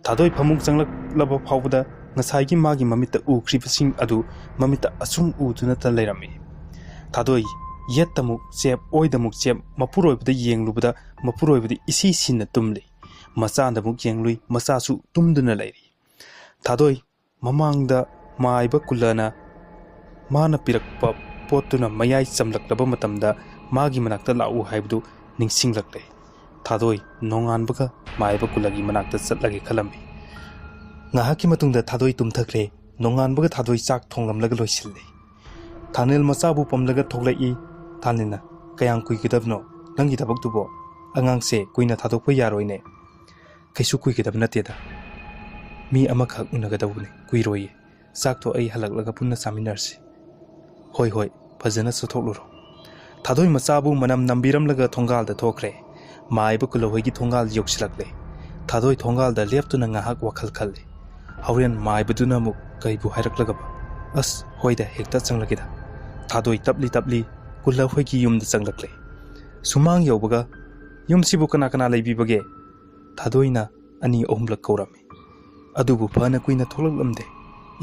ꯊꯥꯗꯣꯏ ꯐꯃꯨꯡ ꯆꯪꯂꯛꯂꯕ ꯐꯥꯎꯕꯗ ꯉꯁꯥꯏꯒꯤ ꯃꯥꯒꯤ ꯃꯃꯤꯠꯇ ꯎꯈ꯭ꯔꯤꯕꯁꯤꯡ ꯑꯗꯨ ꯃꯃꯤꯠꯇ ꯑꯁꯨꯝ ꯎꯗꯨꯅꯇ ꯂꯩꯔꯝꯃꯤ꯫ ꯊꯥꯗꯣꯏ ꯌꯦꯠꯇꯃꯨꯛ ꯆꯦꯞ, ꯑꯣꯏꯗꯃꯨꯛ ꯆꯦꯞ, ꯃꯄꯨꯔꯣꯏꯕꯗ ꯌꯦꯡꯂꯨꯕꯗ ꯃꯄꯨꯔꯣꯏꯕꯗꯤ ꯏꯁꯤ ꯁꯤꯟꯅ ꯇꯨꯝꯂꯤ꯫ ꯃꯆꯥꯗꯃꯨꯛ ꯌꯦꯡꯂꯨꯏ, ꯃꯆꯥꯁꯨ ꯇꯨꯝꯗꯨꯅ ꯂꯩꯔꯤ꯫ ꯊꯥꯗꯣꯏ ꯃꯃꯥꯡꯗ ꯃꯥꯏꯕ ꯀꯨꯜꯂꯅ ꯃꯥꯅ ꯄꯤꯔꯛꯄ ꯄꯣꯠꯇꯨꯅ ꯃꯌꯥꯏ ꯆꯝꯂꯛꯂꯕ ꯃꯇꯝꯗ ꯃꯥꯒꯤ ꯃꯅꯥꯛꯇ ꯂꯥꯛꯎ ꯍꯥꯏꯕꯗꯨ ꯅꯤꯡꯁꯤꯡꯂꯛꯂꯦ꯫ ꯊꯥꯗꯣꯏ ꯅꯣꯡꯉꯥꯟꯕꯒ ꯃꯥꯏꯕ ꯀꯨꯜꯂꯒꯤ ꯃꯅꯥꯛꯇ ꯆꯠꯂꯒꯦ ꯈꯜꯂꯝꯃꯤ꯫ ꯉꯥꯏꯍꯥꯛꯀꯤ ꯃꯇꯨꯡꯗ ꯊꯥꯗꯣꯏ ꯇꯨꯝꯊꯈ꯭ꯔꯦ꯫ ꯅꯣꯡꯉꯥꯟꯕꯒ ꯊꯥꯗꯣꯏ ꯆꯥꯛ ꯊꯣꯡꯂꯝꯂꯒ ꯂꯣꯏꯁꯤꯜꯂꯦ꯫ ꯊꯥꯅꯦꯜ ꯃꯆꯥꯕꯨ ꯄꯝꯂꯒ ꯊꯣꯛꯂꯛꯏ꯫ ꯊꯥꯅꯦꯜꯅ, "ꯀꯌꯥꯝ ꯀꯨꯏꯒꯗꯕꯅꯣ ꯅꯪꯒꯤ ꯊꯕꯛꯇꯨꯕꯣ? ꯑꯉꯥꯡꯁꯦ ꯀꯨꯏꯅ ꯊꯥꯗꯣꯛꯄ ꯌꯥꯔꯣꯏꯅꯦ꯫" "ꯀꯩꯁꯨ ꯀꯨꯏꯒꯗꯕ ꯅꯠꯇꯦꯗ꯫ ꯃꯤ ꯑꯃꯈꯛ ꯎꯅꯒꯗꯧꯕꯅꯦ, ꯀꯨꯏꯔꯣꯏꯌꯦ꯫ ꯆꯥꯛꯇꯣ ꯑꯩ ꯍꯜꯂꯛꯂꯒ ꯄꯨꯟꯅ ꯆꯥꯃꯤꯟꯅꯔꯁꯤ꯫" "ꯍꯣꯏ, ꯍꯣꯏ, ꯐꯖꯅ ꯆꯠꯊꯣꯛꯂꯨꯔꯣ꯫" ꯊꯥꯗꯣꯏ ꯃꯆꯥꯕꯨ ꯃꯅꯝ ꯅꯝꯕꯤꯔꯝꯂꯒ ꯊꯣꯡꯒꯥꯜꯗ ꯊꯣꯛꯈ꯭ꯔꯦ꯫ ꯃꯥꯏꯕ ꯀꯨꯜꯂꯍꯣꯏꯒꯤ ꯊꯣꯡꯒꯥꯜ ꯌꯧꯁꯤꯜꯂꯛꯂꯦ꯫ ꯊꯥꯗꯣꯏ ꯊꯣꯡꯒꯥꯜꯗ ꯂꯦꯞꯇꯨꯅ ꯉꯥꯏꯍꯥꯛ ꯋꯥꯈꯜ ꯈꯜꯂꯦ꯫ ꯍꯣꯔꯦꯟ ꯃꯥꯏꯕꯗꯨꯅ ꯑꯃꯨꯛ ꯀꯩꯕꯨ ꯍꯥꯏꯔꯛꯂꯒꯕ? ꯑꯁ, ꯍꯣꯏꯗ, ꯍꯦꯛꯇ ꯆꯪꯂꯒꯦꯗ꯫ ꯊꯥꯗꯣꯏ ꯇꯞꯂꯤ ꯇꯞꯂꯤ ꯀꯨꯜꯂꯍꯣꯏꯒꯤ ꯌꯨꯝꯗ ꯆꯪꯂꯛꯂꯦ꯫ ꯁꯨꯃꯥꯡ ꯌꯧꯕꯒ, "ꯌꯨꯝꯁꯤꯕꯨ ꯀꯅꯥ ꯀꯅꯥ ꯂꯩꯕꯤꯕꯒꯦ?" ꯊꯥꯗꯣꯏꯅ ꯑꯅꯤ ꯑꯍꯨꯝꯂꯛ ꯀꯧꯔꯝꯃꯤ꯫ ꯑꯗꯨꯕꯨ ꯐꯅ ꯀꯨꯏꯅ ꯊꯣꯛꯂꯛꯂꯝꯗꯦ꯫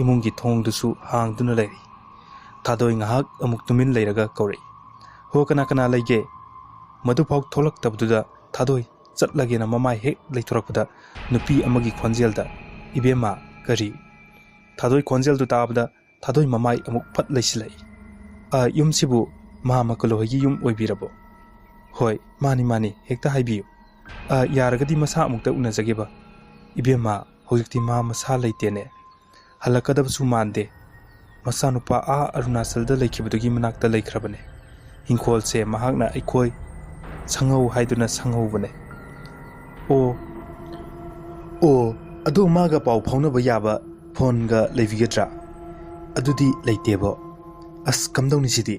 ꯏꯃꯨꯡꯒꯤ ꯊꯣꯡꯗꯨꯁꯨ ꯍꯥꯡꯗꯨꯅ ꯂꯩꯔꯤ꯫ ꯊꯥꯗꯣꯏ ꯉꯥꯏꯍꯥꯛ ꯑꯃꯨꯛ ꯇꯨꯃꯤꯟ ꯂꯩꯔꯒ ꯀꯧꯔꯛꯏ, "ꯍꯣ, ꯀꯅꯥ ꯀꯅꯥ ꯂꯩꯒꯦ?" ꯃꯗꯨꯐꯥꯎ ꯊꯣꯛꯂꯛꯇꯕꯗꯨꯗ ꯊꯥꯗꯣꯏ ꯆꯠꯂꯒꯦꯅ ꯃꯃꯥꯏ ꯍꯦꯛ ꯂꯩꯊꯣꯔꯛꯄꯗ ꯅꯨꯄꯤ ꯑꯃꯒꯤ ꯈꯣꯟꯖꯦꯜꯗ, "ꯏꯕꯦꯝꯃ, ꯀꯔꯤ?" ꯊꯥꯗꯣꯏ ꯈꯣꯟꯖꯦꯜꯗꯨ ꯇꯥꯕꯗ ꯊꯥꯗꯣꯏ ꯃꯃꯥꯏ ꯑꯃꯨꯛ ꯐꯠ ꯂꯩꯁꯤꯜꯂꯛꯏ꯫ "ꯑ, ꯌꯨꯝꯁꯤꯕꯨ ꯃꯥꯃ ꯀꯨꯜꯂꯍꯣꯏꯒꯤ ꯌꯨꯝ ꯑꯣꯏꯕꯤꯔꯕꯣ?" "ꯍꯣꯏ, ꯃꯥꯅꯤ, ꯃꯥꯅꯤ, ꯍꯦꯛꯇ ꯍꯥꯏꯕꯤꯌꯨ꯫ ꯑ, ꯌꯥꯔꯒꯗꯤ ꯃꯁꯥ ꯑꯃꯨꯛꯇ ꯎꯅꯖꯒꯦꯕ꯫ ꯏꯕꯦꯝꯃ, ꯍꯧꯖꯤꯛꯇꯤ ꯃꯥ ꯃꯁꯥ ꯂꯩꯇꯦꯅꯦ꯫ ꯍꯜꯂꯛꯀꯗꯕꯁꯨ ꯃꯥꯟꯗꯦ꯫ ꯃꯆꯥꯅꯨꯄꯥ ꯑꯥ ꯑꯔꯨꯅꯥꯆꯜꯗ ꯂꯩꯈꯤꯕꯗꯨꯒꯤ ꯃꯅꯥꯛꯇ ꯂꯩꯈ꯭ꯔꯕꯅꯦ꯫ ꯏꯪꯈꯣꯜꯁꯦ ꯃꯍꯥꯛꯅ ꯑꯩꯈꯣꯏ ꯁꯪꯍꯧ ꯍꯥꯏꯗꯨꯅ ꯁꯪꯍꯧꯕꯅꯦ꯫" "ꯑꯣ, ꯑꯣ, ꯑꯗꯣ ꯃꯥꯒ ꯄꯥꯎ ꯐꯥꯎꯅꯕ ꯌꯥꯕ ꯐꯣꯟꯒ ꯂꯩꯕꯤꯒꯗ꯭ꯔꯥ?" "ꯑꯗꯨꯗꯤ ꯂꯩꯇꯦꯕꯣ꯫ ꯑꯁ, ꯀꯝꯗꯧꯅꯤ ꯁꯤꯗꯤ?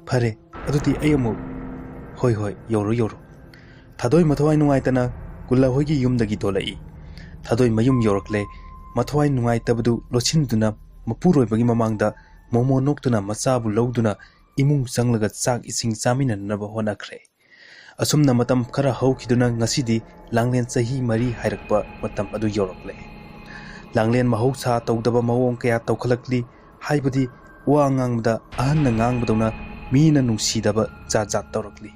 ꯐꯔꯦ, ꯑꯗꯨꯗꯤ ꯑꯩ ꯑꯃꯨꯛ꯫" "ꯍꯣꯏ, ꯍꯣꯏ, ꯌꯧꯔꯣ, ꯌꯧꯔꯣ꯫" ꯊꯥꯗꯣꯏ ꯃꯊꯋꯥꯏ ꯅꯨꯡꯉꯥꯏꯇꯅ ꯀꯨꯜꯂꯍꯣꯏꯒꯤ ꯌꯨꯝꯗꯒꯤ ꯊꯣꯛꯂꯛꯏ꯫ ꯊꯥꯗꯣꯏ ꯃꯌꯨꯝ ꯌꯧꯔꯛꯂꯦ꯫ ꯃꯊꯋꯥꯏ ꯅꯨꯡꯉꯥꯏꯇꯕꯗꯨ ꯂꯣꯠꯁꯤꯟꯗꯨꯅ ꯃꯄꯨꯔꯣꯏꯕꯒꯤ ꯃꯃꯥꯡꯗ ꯃꯣꯃꯣ ꯅꯣꯛꯇꯨꯅ ꯃꯆꯥꯕꯨ ꯂꯧꯗꯨꯅ ꯏꯃꯨꯡ ꯆꯪꯂꯒ ꯆꯥꯛ ꯏꯁꯤꯡ ꯆꯥꯃꯤꯟꯅꯅꯕ ꯍꯣꯠꯅꯈ꯭ꯔꯦ꯫ ꯑꯁꯨꯝꯅ ꯃꯇꯝ ꯈꯔ ꯍꯧꯈꯤꯗꯨꯅ ꯉꯁꯤꯗꯤ ꯂꯥꯡꯂꯦꯟ ꯆꯍꯤ ꯃꯔꯤ ꯍꯥꯏꯔꯛꯄ ꯃꯇꯝ ꯑꯗꯨ ꯌꯧꯔꯛꯂꯦ꯫ ꯂꯥꯡꯂꯦꯟ ꯃꯍꯧꯁꯥ ꯇꯧꯗꯕ ꯃꯑꯣꯡ ꯀꯌꯥ ꯇꯧꯈꯠꯂꯛꯂꯤ꯫ ꯍꯥꯏꯕꯗꯤ ꯋꯥ ꯉꯥꯡꯕꯗ ꯑꯍꯟꯅ ꯉꯥꯡꯕꯗꯧꯅ ꯃꯤꯅ ꯅꯨꯡꯁꯤꯗꯕ ꯖꯥꯠ ꯖꯥꯠ ꯇꯧꯔꯛꯂꯤ꯫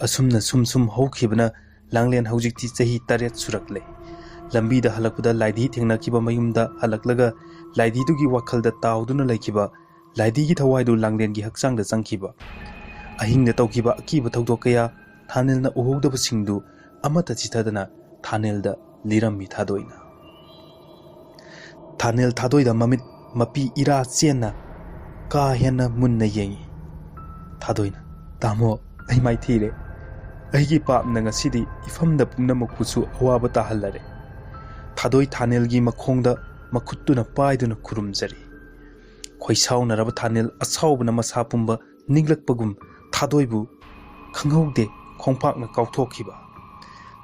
ꯑꯁꯨꯝꯅ ꯁꯨꯝ ꯁꯨꯝ ꯍꯧꯈꯤꯕꯅ ꯂꯥꯡꯂꯦꯟ ꯍꯧꯖꯤꯛꯇꯤ ꯆꯍꯤ ꯇꯔꯦꯠ ꯁꯨꯔꯛꯂꯦ꯫ ꯂꯝꯕꯤꯗ ꯍꯜꯂꯛꯄꯗ ꯂꯥꯏꯙꯤ ꯊꯦꯡꯅꯈꯤꯕ ꯃꯌꯨꯝꯗ ꯍꯜꯂꯛꯂꯒ ꯂꯥꯏꯙꯤꯗꯨꯒꯤ ꯋꯥꯈꯜꯗ ꯇꯥꯎꯗꯨꯅ ꯂꯩꯈꯤꯕ, ꯂꯥꯏꯙꯤꯒꯤ ꯊꯋꯥꯏꯗꯨ ꯂꯥꯡꯂꯦꯟꯒꯤ ꯍꯛꯆꯥꯡꯗ ꯆꯪꯈꯤꯕ꯫ ꯑꯍꯤꯡꯗ ꯇꯧꯈꯤꯕ ꯑꯀꯤꯕ ꯊꯧꯗꯣꯛ ꯀꯌꯥ ꯊꯥꯅꯦꯜꯅ ꯎꯍꯧꯗꯕꯁꯤꯡꯗꯨ ꯑꯃꯠꯇ ꯆꯤꯊꯗꯅ ꯊꯥꯅꯦꯜꯗ ꯂꯤꯔꯝꯃꯤ ꯊꯥꯗꯣꯏꯅ꯫ ꯊꯥꯅꯦꯜ ꯊꯥꯗꯣꯏꯗ ꯃꯃꯤꯠ ꯃꯄꯤ ꯏꯔꯥ ꯆꯦꯟꯅ ꯀꯥ ꯍꯦꯟꯅ ꯃꯨꯟꯅ ꯌꯦꯡꯏ꯫ ꯊꯥꯗꯣꯏꯅ, "ꯇꯥꯃꯣ, ꯑꯩ ꯃꯥꯏꯊꯤꯔꯦ꯫ ꯑꯩꯒꯤ ꯄꯥꯞꯅ ꯉꯁꯤꯗꯤ ꯏꯐꯝꯗ ꯄꯨꯝꯅꯃꯛꯄꯨꯁꯨ ꯑꯋꯥꯕ ꯇꯥꯍꯜꯂꯔꯦ꯫" ꯊꯥꯗꯣꯏ ꯊꯥꯅꯦꯜꯒꯤ ꯃꯈꯣꯡꯗ ꯃꯈꯨꯠꯇꯨꯅ ꯄꯥꯏꯗꯨꯅ ꯈꯨꯔꯨꯝꯖꯔꯤ꯫ ꯈꯣꯏꯁꯥꯎꯅꯔꯕ ꯊꯥꯅꯦꯜ ꯑꯁꯥꯎꯕꯅ ꯃꯁꯥ ꯄꯨꯝꯕ ꯅꯤꯛꯂꯛꯄꯒꯨꯝ ꯊꯥꯗꯣꯏꯕꯨ ꯈꯪꯍꯧꯗꯦ ꯈꯣꯡꯄꯥꯛꯅ ꯀꯥꯎꯊꯣꯛꯈꯤꯕ꯫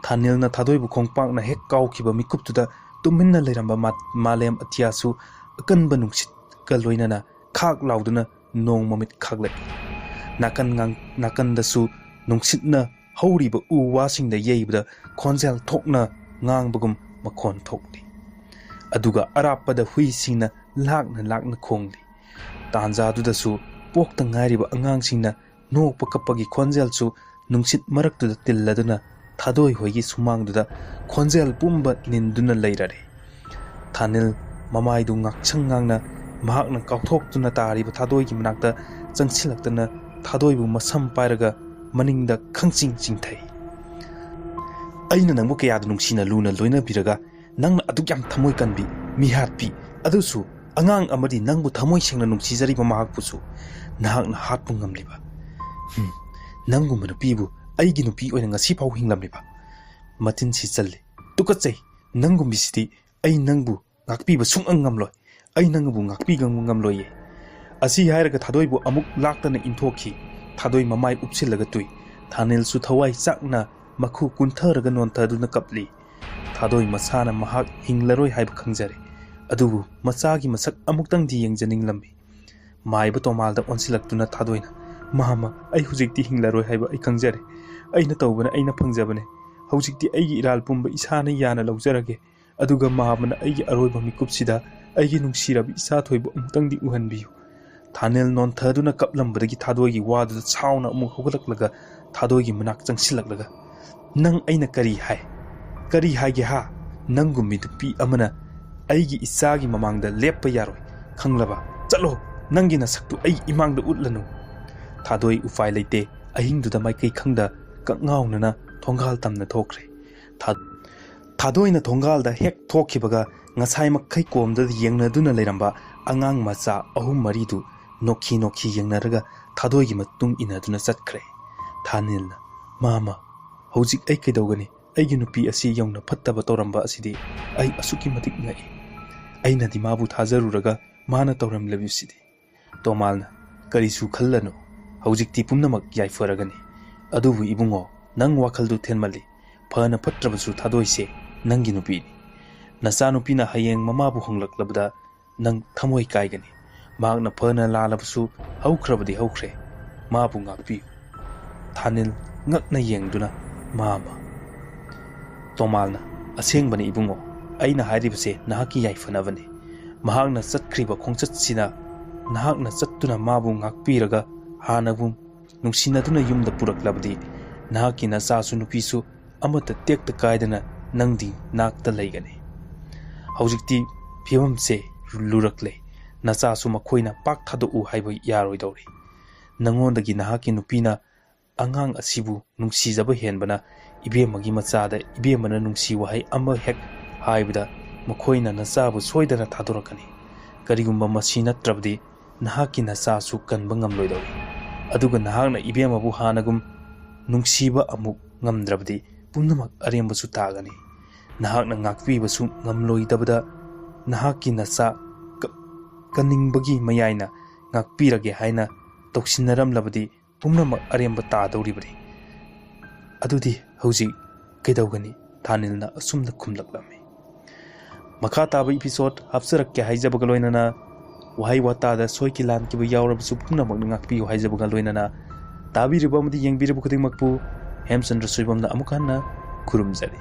ꯊꯥꯅꯦꯜꯅ ꯊꯥꯗꯣꯏꯕꯨ ꯈꯣꯡꯄꯥꯛꯅ ꯍꯦꯛ ꯀꯥꯎꯈꯤꯕ ꯃꯤꯀꯨꯞꯇꯨꯗ ꯇꯨꯃꯤꯟꯅ ꯂꯩꯔꯝꯕ ꯃꯥ-, ꯃꯥꯂꯦꯝ ꯑꯇꯤꯌꯥꯁꯨ ꯑꯀꯟꯕ ꯅꯨꯡꯁꯤꯠꯀ ꯂꯣꯏꯅꯅ ꯈꯥꯛ ꯂꯥꯎꯗꯨꯅ ꯅꯣꯡ ꯃꯃꯤꯠ ꯈꯥꯛꯂꯛꯏ꯫ ꯅꯥꯀꯟ ꯉꯥꯡ-, ꯅꯥꯀꯟꯗꯁꯨ ꯅꯨꯡꯁꯤꯠꯅ ꯍꯧꯔꯤꯕ ꯎ ꯋꯥꯁꯤꯡꯗ ꯌꯩꯕꯗ ꯈꯣꯟꯖꯦꯜ ꯊꯣꯛꯅ ꯉꯥꯡꯕꯒꯨꯝ ꯃꯈꯣꯟ ꯊꯣꯛꯂꯤ꯫ ꯑꯗꯨꯒ ꯑꯔꯥꯞꯄꯗ ꯍꯨꯏꯁꯤꯡꯅ ꯂꯥꯛꯅ ꯂꯥꯛꯅ ꯈꯣꯡꯂꯤ꯫ ꯇꯥꯟꯖꯥꯗꯨꯗꯁꯨ ꯄꯣꯛꯇ ꯉꯥꯏꯔꯤꯕ ꯑꯉꯥꯡꯁꯤꯡꯅ ꯅꯣꯛꯄ ꯀꯞꯄꯒꯤ ꯈꯣꯟꯖꯦꯜꯁꯨ ꯅꯨꯡꯁꯤꯠ ꯃꯔꯛꯇꯨꯗ ꯇꯤꯜꯂꯗꯨꯅ ꯊꯥꯗꯣꯏ ꯍꯣꯏꯒꯤ ꯁꯨꯃꯥꯡꯗꯨꯗ ꯈꯣꯟꯖꯦꯜ ꯄꯨꯝꯕ ꯅꯤꯟꯗꯨꯅ ꯂꯩꯔꯔꯦ꯫ ꯊꯥꯅꯤꯜ ꯃꯃꯥꯏꯗꯨ ꯉꯥꯛꯁꯪ ꯉꯥꯡꯅ ꯃꯍꯥꯛꯅ ꯀꯥꯎꯊꯣꯛꯇꯨꯅ ꯇꯥꯔꯤꯕ ꯊꯥꯗꯣꯏꯒꯤ ꯃꯅꯥꯛꯇ ꯆꯪꯁꯤꯜꯂꯛꯇꯨꯅ ꯊꯥꯗꯣꯏꯕꯨ ꯃꯁꯝ ꯄꯥꯏꯔꯒ ꯃꯅꯤꯡꯗ ꯈꯪꯆꯤꯡ ꯆꯤꯡꯊꯩ꯫ "ꯑꯩꯅ ꯅꯪꯕꯨ ꯀꯌꯥꯗ ꯅꯨꯡꯁꯤꯅ ꯂꯨꯅ ꯂꯣꯏꯅꯕꯤꯔꯒ ꯅꯪꯅ ꯑꯗꯨꯛ ꯌꯥꯝ ꯊꯃꯣꯏ ꯀꯟꯕꯤ, ꯃꯤꯍꯥꯠꯄꯤ, ꯑꯗꯨꯁꯨ ꯑꯉꯥꯡ ꯑꯃꯗꯤ ꯅꯪꯕꯨ ꯊꯃꯣꯏ ꯁꯦꯡꯅ ꯅꯨꯡꯁꯤꯖꯔꯤꯕ ꯃꯍꯥꯛꯄꯨꯁꯨ ꯅꯍꯥꯛꯅ ꯍꯥꯠꯄ ꯉꯝꯂꯤꯕ? ꯍꯨꯝ, ꯅꯪꯒꯨꯝꯕ ꯅꯨꯄꯤꯕꯨ ꯑꯩꯒꯤ ꯅꯨꯄꯤ ꯑꯣꯏꯅ ꯉꯁꯤ ꯐꯥꯎ ꯍꯤꯡꯂꯝꯂꯤꯕ?" ꯃꯇꯤꯟ ꯁꯤꯠꯆꯜꯂꯤ꯫ "ꯇꯨꯀꯠꯆꯩ! ꯅꯪꯒꯨꯝꯕꯤꯁꯤꯗꯤ ꯑꯩ ꯅꯪꯕꯨ ꯉꯥꯛꯄꯤꯕ ꯁꯨꯡꯉꯝ ꯉꯝꯂꯣꯏ꯫ ꯑꯩ ꯅꯪꯕꯨ ꯉꯥꯛꯄꯤꯕ ꯉꯝꯂꯣꯏꯌꯦ꯫" ꯑꯁꯤ ꯍꯥꯏꯔꯒ ꯊꯥꯗꯣꯏꯕꯨ ꯑꯃꯨꯛ ꯂꯥꯛꯇꯅ ꯏꯟꯊꯣꯛꯈꯤ꯫ ꯊꯥꯗꯣꯏ ꯃꯃꯥꯏ ꯎꯞꯁꯤꯜꯂꯒ ꯇꯨꯏ꯫ ꯊꯥꯅꯤꯜꯁꯨ ꯊꯋꯥꯏ ꯆꯥꯛꯅ ꯃꯈꯨ ꯀꯨꯟꯊꯔꯒ ꯅꯣꯟꯊꯗꯨꯅ ꯀꯞꯂꯤ꯫ ꯊꯥꯗꯣꯏ ꯃꯁꯥꯅ ꯃꯍꯥꯛ ꯍꯤꯡꯂꯔꯣꯏ ꯍꯥꯏꯕ ꯈꯪꯖꯔꯦ꯫ ꯑꯗꯨꯕꯨ ꯃꯆꯥꯒꯤ ꯃꯁꯛ ꯑꯃꯨꯛꯇꯪꯗꯤ ꯌꯦꯡꯖꯅꯤꯡꯂꯝꯃꯤ꯫ ꯃꯥꯏꯕ ꯇꯣꯃꯥꯜꯗ ꯑꯣꯟꯁꯤꯜꯂꯛꯇꯨꯅ ꯊꯥꯗꯣꯏꯅ, "ꯃꯥꯃ, ꯑꯩ ꯍꯧꯖꯤꯛꯇꯤ ꯍꯤꯡꯂꯔꯣꯏ ꯍꯥꯏꯕ ꯑꯩ ꯈꯪꯖꯔꯦ꯫ ꯑꯩꯅ ꯇꯧꯕꯅ ꯑꯩꯅ ꯐꯪꯖꯕꯅꯦ꯫ ꯍꯧꯖꯤꯛꯇꯤ ꯑꯩꯒꯤ ꯏꯔꯥꯜ ꯄꯨꯝꯕ ꯏꯁꯥꯅ ꯌꯥꯅ ꯂꯧꯖꯔꯒꯦ꯫ ꯑꯗꯨꯒ ꯃꯥꯃꯅ ꯑꯩꯒꯤ ꯑꯔꯣꯏꯕ ꯃꯤꯀꯨꯞꯁꯤꯗ ꯑꯩꯒꯤ ꯅꯨꯡꯁꯤꯔꯕꯤ ꯏꯆꯥ ꯊꯣꯏꯕ ꯑꯃꯨꯛꯇꯪꯗꯤ ꯎꯍꯟꯕꯤꯌꯨ꯫ ꯊꯥꯅꯦꯜ ꯅꯣꯟꯊꯗꯨꯅ ꯀꯞꯂꯝꯕꯗꯒꯤ ꯊꯥꯗꯣꯏꯒꯤ ꯋꯥꯗꯨꯗ ꯁꯥꯎꯅ ꯑꯃꯨꯛ ꯍꯧꯒꯠꯂꯛꯂꯒ ꯊꯥꯗꯣꯏꯒꯤ ꯃꯅꯥꯛ ꯆꯪꯁꯤꯜꯂꯛꯂꯒ, "ꯅꯪ ꯑꯩꯅ ꯀꯔꯤ ꯍꯥꯏ? ꯀꯔꯤ ꯍꯥꯏꯒꯦ ꯍꯥ? ꯅꯪꯒꯨꯝꯕꯤ ꯅꯨꯄꯤ ꯑꯃꯅ ꯑꯩꯒꯤ ꯏꯆꯥꯒꯤ ꯃꯃꯥꯡꯗ ꯂꯦꯞꯄ ꯌꯥꯔꯣꯏ, ꯈꯪꯂꯕ? ꯆꯠꯂꯣ, ꯅꯪꯒꯤ ꯅꯁꯛꯇꯨ ꯑꯩ ꯏꯃꯥꯡꯗ ꯎꯠꯂꯅꯨ!" ꯊꯥꯗꯣꯏ ꯎꯄꯥꯏ ꯂꯩꯇꯦ꯫ ꯑꯍꯤꯡꯗꯨꯗ ꯃꯥꯏꯀꯩ ꯈꯪꯗ ꯀꯛꯉꯥꯎꯅꯅ ꯊꯣꯡꯒꯥꯜ ꯇꯝꯅ ꯊꯣꯛꯈ꯭ꯔꯦ꯫ ꯊꯥ-, ꯊꯥꯗꯣꯏꯅ ꯊꯣꯡꯒꯥꯜꯗ ꯍꯦꯛ ꯊꯣꯛꯈꯤꯕꯒ ꯉꯁꯥꯏ ꯃꯈꯩ ꯀꯣꯝꯗ ꯌꯦꯡꯅꯗꯨꯅ ꯂꯩꯔꯝꯕ ꯑꯉꯥꯡ ꯃꯆꯥ ꯑꯍꯨꯝ ꯃꯔꯤꯗꯨ ꯅꯣꯛꯈꯤ ꯅꯣꯛꯈꯤ ꯌꯦꯡꯅꯔꯒ ꯊꯥꯗꯣꯏꯒꯤ ꯃꯇꯨꯡ ꯏꯟꯅꯗꯨꯅ ꯆꯠꯈ꯭ꯔꯦ꯫ ꯊꯥꯅꯤꯜꯅ, "ꯃꯥꯃ, ꯍꯧꯖꯤꯛ ꯑꯩ ꯀꯩꯗꯧꯒꯅꯤ? ꯑꯩꯒꯤ ꯅꯨꯄꯤ ꯑꯁꯤ ꯌꯧꯅ ꯐꯠꯇꯕ ꯇꯧꯔꯝꯕ ꯑꯁꯤꯗꯤ ꯑꯩ ꯑꯁꯨꯛꯀꯤ ꯃꯇꯤꯛ ꯉꯛꯏ꯫ ꯑꯩꯅꯗꯤ ꯃꯥꯕꯨ ꯊꯥꯖꯔꯨꯔꯒ ꯃꯥꯅ ꯇꯧꯔꯝꯂꯤꯕꯁꯤꯗꯤ꯫" ꯇꯣꯃꯥꯜꯅ, "ꯀꯔꯤꯁꯨ ꯈꯜꯂꯅꯨ, ꯍꯧꯖꯤꯛꯇꯤ ꯄꯨꯝꯅꯃꯛ ꯌꯥꯏꯐꯔꯒꯅꯤ꯫ ꯑꯗꯨꯕꯨ ꯏꯕꯨꯡꯉꯣ, ꯅꯪ ꯋꯥꯈꯜꯗꯨ ꯊꯦꯟꯃꯜꯂꯤ꯫ ꯐꯅ ꯐꯠꯇ꯭ꯔꯕꯁꯨ ꯊꯥꯗꯣꯏꯁꯦ ꯅꯪꯒꯤ ꯅꯨꯄꯤꯅꯤ꯫ ꯅꯆꯥꯅꯨꯄꯤꯅ ꯍꯌꯦꯡ ꯃꯃꯥꯕꯨ ꯍꯣꯡꯂꯛꯂꯕꯗ ꯅꯪ ꯊꯃꯣꯏ ꯀꯥꯏꯒꯅꯤ꯫ ꯃꯍꯥꯛꯅ ꯐꯅ ꯂꯥꯜꯂꯕꯁꯨ ꯍꯧꯈ꯭ꯔꯕꯗꯤ ꯍꯧꯈ꯭ꯔꯦ꯫ ꯃꯥꯕꯨ ꯉꯥꯛꯄꯤꯌꯨ꯫" ꯊꯥꯅꯤꯜ ꯉꯛꯅ ꯌꯦꯡꯗꯨꯅ, "ꯃꯥꯃ꯫" ꯇꯣꯃꯥꯜꯅ, "ꯑꯁꯦꯡꯕꯅꯤ ꯏꯕꯨꯡꯉꯣ, ꯑꯩꯅ ꯍꯥꯏꯔꯤꯕꯁꯦ ꯅꯍꯥꯛꯀꯤ ꯌꯥꯏꯐꯅꯕꯅꯤ꯫ ꯃꯍꯥꯛꯅ ꯆꯠꯈ꯭ꯔꯤꯕ ꯈꯣꯡꯆꯠꯁꯤꯅ ꯅꯍꯥꯛꯅ ꯆꯠꯇꯨꯅ ꯃꯥꯕꯨ ꯉꯥꯛꯄꯤꯔꯒ ꯍꯥꯟꯅꯒꯨꯝ ꯅꯨꯡꯁꯤꯅꯗꯨꯅ ꯌꯨꯝꯗ ꯄꯨꯔꯛꯂꯕꯗꯤ ꯅꯍꯥꯛꯀꯤ ꯅꯆꯥꯁꯨ ꯅꯨꯄꯤꯁꯨ ꯑꯃꯠꯇ ꯇꯦꯛꯇ ꯀꯥꯏꯗꯅ ꯅꯪꯗꯤ ꯅꯥꯛꯇ ꯂꯩꯒꯅꯤ꯫ ꯍꯧꯖꯤꯛꯇꯤ ꯐꯤꯕꯝꯁꯦ ꯂꯨꯔꯛꯂꯦ꯫ ꯅꯆꯥꯁꯨ ꯃꯈꯣꯏꯅ ꯄꯥꯛ ꯊꯥꯗꯣꯛꯎ ꯍꯥꯏꯕ ꯌꯥꯔꯣꯏꯗꯧꯔꯤ꯫ ꯅꯉꯣꯟꯗꯒꯤ ꯅꯍꯥꯛꯀꯤ ꯅꯨꯄꯤꯅ ꯑꯉꯥꯡ ꯑꯁꯤꯕꯨ ꯅꯨꯡꯁꯤꯖꯕ ꯍꯦꯟꯕꯅ ꯏꯕꯦꯝꯃꯒꯤ ꯃꯆꯥꯗ ꯏꯕꯦꯝꯃꯅ ꯅꯨꯡꯁꯤ ꯋꯥꯍꯩ ꯑꯃ ꯍꯦꯛ ꯍꯥꯏꯕꯗ ꯃꯈꯣꯏꯅ ꯅꯆꯥꯕꯨ ꯁꯣꯏꯗꯅ ꯊꯥꯗꯣꯔꯛꯀꯅꯤ꯫ ꯀꯔꯤꯒꯨꯝꯕ ꯃꯁꯤ ꯅꯠꯇ꯭ꯔꯕꯗꯤ ꯅꯍꯥꯛꯀꯤ ꯅꯆꯥꯁꯨ ꯀꯟꯕ ꯉꯝꯂꯣꯏꯗꯧꯔꯤ꯫ ꯑꯗꯨꯒ ꯅꯍꯥꯛꯅ ꯏꯕꯦꯝꯃꯕꯨ ꯍꯥꯟꯅꯒꯨꯝ ꯅꯨꯡꯁꯤꯕ ꯑꯃꯨꯛ ꯉꯝꯗ꯭ꯔꯕꯗꯤ ꯄꯨꯝꯅꯃꯛ ꯑꯔꯦꯝꯕꯁꯨ ꯇꯥꯒꯅꯤ꯫ ꯅꯍꯥꯛꯅ ꯉꯥꯛꯄꯤꯕꯁꯨ ꯉꯝꯂꯣꯏꯗꯕꯗ ꯅꯍꯥꯛꯀꯤ ꯅꯆꯥ ꯀ-, ꯀꯟꯅꯤꯡꯕꯒꯤ ꯃꯌꯥꯏꯅ ꯉꯥꯛꯄꯤꯔꯒꯦ ꯍꯥꯏꯅ ꯇꯧꯁꯤꯟꯅꯔꯝꯂꯕꯗꯤ ꯄꯨꯝꯅꯃꯛ ꯑꯔꯦꯝꯕ ꯇꯥꯗꯧꯔꯤꯕꯅꯤ꯫ ꯑꯗꯨꯗꯤ ꯍꯧꯖꯤꯛ ꯀꯩꯗꯧꯒꯅꯤ?" ꯊꯥꯅꯤꯜꯅ ꯑꯁꯨꯝꯅ ꯈꯨꯝꯂꯛꯂꯝꯃꯤ꯫ ꯃꯈꯥ ꯇꯥꯕ episode ꯍꯥꯞꯆꯔꯛꯀꯦ ꯍꯥꯏꯖꯕꯒ ꯂꯣꯏꯅꯅ ꯋꯥꯍꯩ ꯋꯥꯇꯥꯗ ꯁꯣꯏꯈꯤ ꯂꯥꯟꯈꯤꯕ ꯌꯥꯎꯔꯕꯁꯨ ꯄꯨꯝꯅꯃꯛꯅ ꯉꯥꯛꯄꯤꯌꯨ ꯍꯥꯏꯖꯕꯒ ꯂꯣꯏꯅꯅ ꯇꯥꯕꯤꯔꯤꯕ ꯑꯃꯗꯤ ꯌꯦꯡꯕꯤꯔꯤꯕ ꯈꯨꯗꯤꯡꯃꯛꯄꯨ ꯍꯦꯝꯆꯟꯗ꯭ꯔ ꯁꯣꯏꯕꯝꯅ ꯑꯃꯨꯛ ꯍꯟꯅ ꯈꯨꯔꯨꯝꯖꯔꯤ꯫